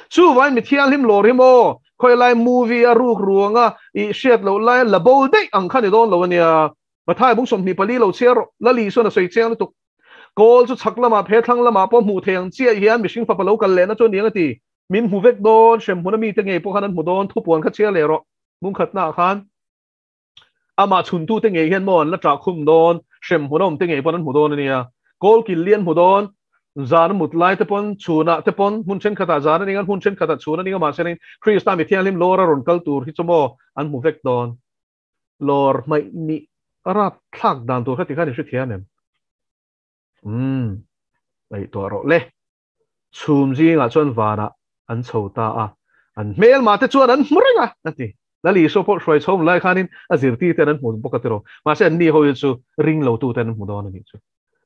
Chuvain mi thianghlim lawr hi maw, khawilai movie a ruk ruanga i hriat loh lai la bo daih ang kha ni dawn lo a nia. Mathai bung 24 lo chhiar rawh, Lali chuan a sawi chiang lutuk. Kawl chu chhak lamah phe thlang lamah pawh hmuh thei ang chiah hian mihring fapa lo kal lehna chu a ni ang a ti. Min hmu vek dawn, hremhmun a mite ngei pawh khan an hmu dawn, thupuan kha chhiar leh rawh. Bungkhatnaah khan amah chhuntute ngei hian maw an la ṭah khum dawn, hremhmun a awmte ngei pawn an hmu dawn a nia. Kawl kil li an hmu dawn, zan a mut lai te pawn, chhunah te pawn, hmun ṭhenkhatah zan a ning a, hmun ṭhenkhatah chhun a ning a, mahse Krista mi thianghlim lawr a rawn kal tur hi chu maw an hmu vek dawn. Lawr hmaih nih a rapthlak dan tur kha ti khan i hrethiam em? Umm, ngaihtuah rawh le. Chhum zingah chuan vanah an chho ta a, an hmelmah te chuan an hmu reng a, a ti. Lal Isua pawh hruai chhawm lai khanin a zirtirte an hmu bawk a tiraw. Mahse anni ho hi chu ring lo tuten an hmu dawn a nih chu.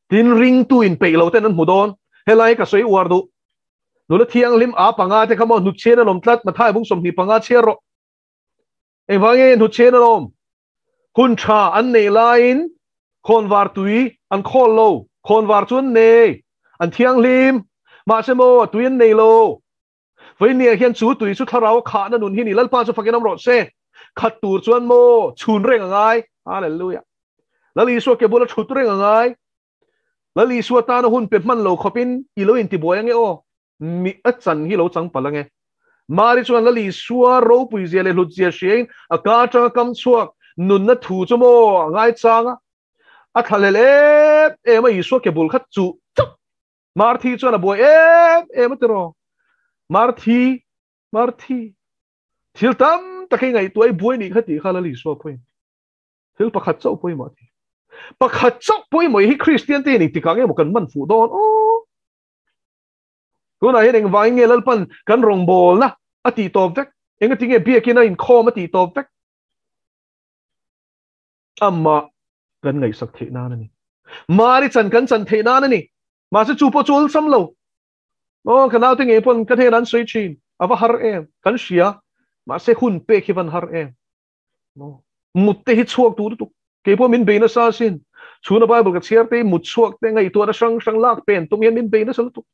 Tin, ringtu inpeih lo ten an hmu dawn. Helai ka sawi uar duh. Nula thianghlim a panga te kha maw hnutchhian an awm tlat, Mathai bung 25 chhiar rawh. Engvang nge hnutchhian an awm? Hun tha an neih laiin khawnvar tui an khawl lo. Khawnvar chu an nei, an thianghlim. Mahse maw, tui an nei lo. Vawinia hian chu tui chu thlarau a khahna nun hi ni. Lalpa chu fakin awm rawh se. Khat tur chuan maw chhun reng a ngai. Hallelujah. Lal Isua ke bula thut reng a ngai. Lal Isua tana hun pe hman lo khawpin i lo intibuai ange aw. Mi a chan hi lo chang palh ange. Mari chuan Lal Isua ropui zia leh hlut zia hriain a ka atanga kam chhuak nunna thu chu maw a ngaichang a, a thlahlel em em a, Isua ke bul kha chuh chauh. Marthi chuan a buai em em a tiraw? Marthi, Marthi, thil tam tak hi ngaihtuah i buai nih kha tih kha Lal Isua pawhin thil pakhat chauh pawimawh a ti. Pakhat chauh pawimawh hi Kristian te hian engtikah nge maw kan man fuh dawn aw? Tunah hian engvangin nge Lalpan kan rawngbawlna a tih tawp vek? Engati nge biakin a inkhawm a tih tawp vek? Amah kan ngaihsak theih nan a ni. Mari chan kan chan theih nan a ni. Mahse chu pawh chu awlsam lo. Aw, ka naute ngei pawn ka hnenah an sawi thin. A va har em? Kan hria. Mahse hun pek hi van har em? Mut te hi chhuak duh lutuk. Kei pawh min bei nasa asin. Chhuna Bible ka chhiar te hi mut chhuak te ngaihtuahna hrang hrang lak pen tum hian min bei nasa lutuk.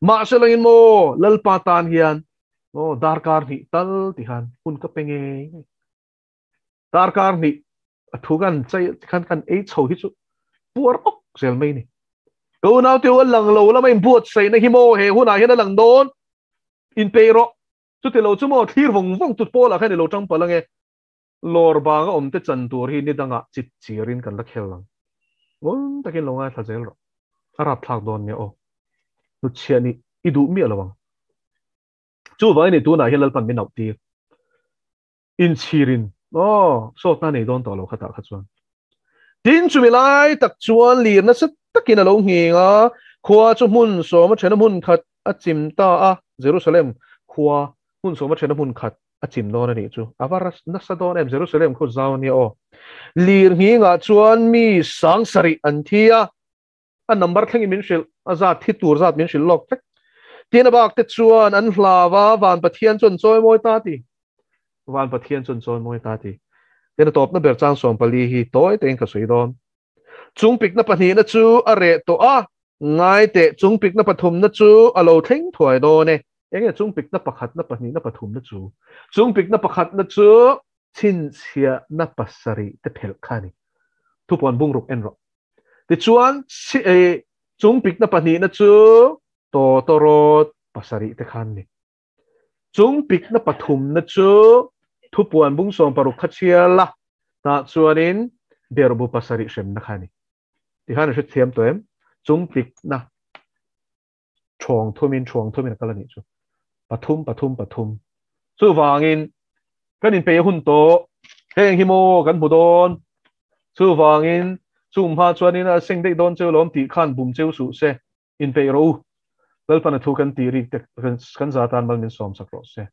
Mahse langin maw Lalpa tan hian aw darkar hnih tal ti khan hun ka pe ngei ngei. Darkar hnih a thu kan chai khan kan ei chho hi chu puar awk zel mai ni. Ka unau te u a lang lo lama inbuatsaihna hi maw he hunah hian a lang dawn. Inpeih rawh. Chuti lo chu maw thlir vawng vawng tut pawlah khan i lo tang palh ange. Lawr banga awmte chan tur hi ni dangah chip chirin kan la khel ang. Ngun takin lo ngaithla zel rawh. A rapthlak dawn nia aw. Hnutchhiah nih i duh miah lo ang. Chuvangin i tunah hian Lalpan min auh tir. Inchhirin aw sawtna nei dawn tawh lo khatah kha chuan. Tin chumi lai tak chuan lir nasa takin a lo nghing a, khua chu hmun sawma thena hmun khat a chim ta a, Jerusalem khua hmun sawma thena hmun khat a chim dawn a nih chu. A va nasa dawn em Jerusalem khu zau ania aw. Lir nghingah chuan mi sang sarih an thi a, a number thlengin min hrilh, a zat thi tur zat min hrilh lawk vek. Tin a bak te chuan an hlau a, Van Pathian chu an chawi mawi ta ti. Van Pathian chu an chawi mawi ta ti. Tin a tawpna ber chang 14 hi tawi tein ka sawi dawn. Chung pikna pahnihna chu a reh tawh a, ngai teh chung pikna pathumna chu a lo thleng thuai dawn e. Enge chung pikna pakhatna pahnihna pathumna chu? Chung pikna pakhatna chu chhinchhiahna pasarih te phelh kha a ni. Thupuan bungruk en rawh. Tichuan, chung pikna pahnihna chu tawtawrawt pasarih te khan ni. Chung pikna pathumna chu thupuan bung 60 kha chhiar la, tah chuanin berhbu pasarih hremna kha a ni. Tikhan a hrethiam tawh em? Chung pikna thuang thumin thuang thumin a kal a nih chu. Pathum pathum pathum. Chuvangin kan inpeih a hun tawh. Heng hi maw kan hmu dawn. Chuvangin chung hma chuanin a seng daih dawn cheu lawm tih khan bum cheu suh se. Inpeih rawh u. Lalpan a thu kan tih rik te kan za tan mal min sawm sak rawh se.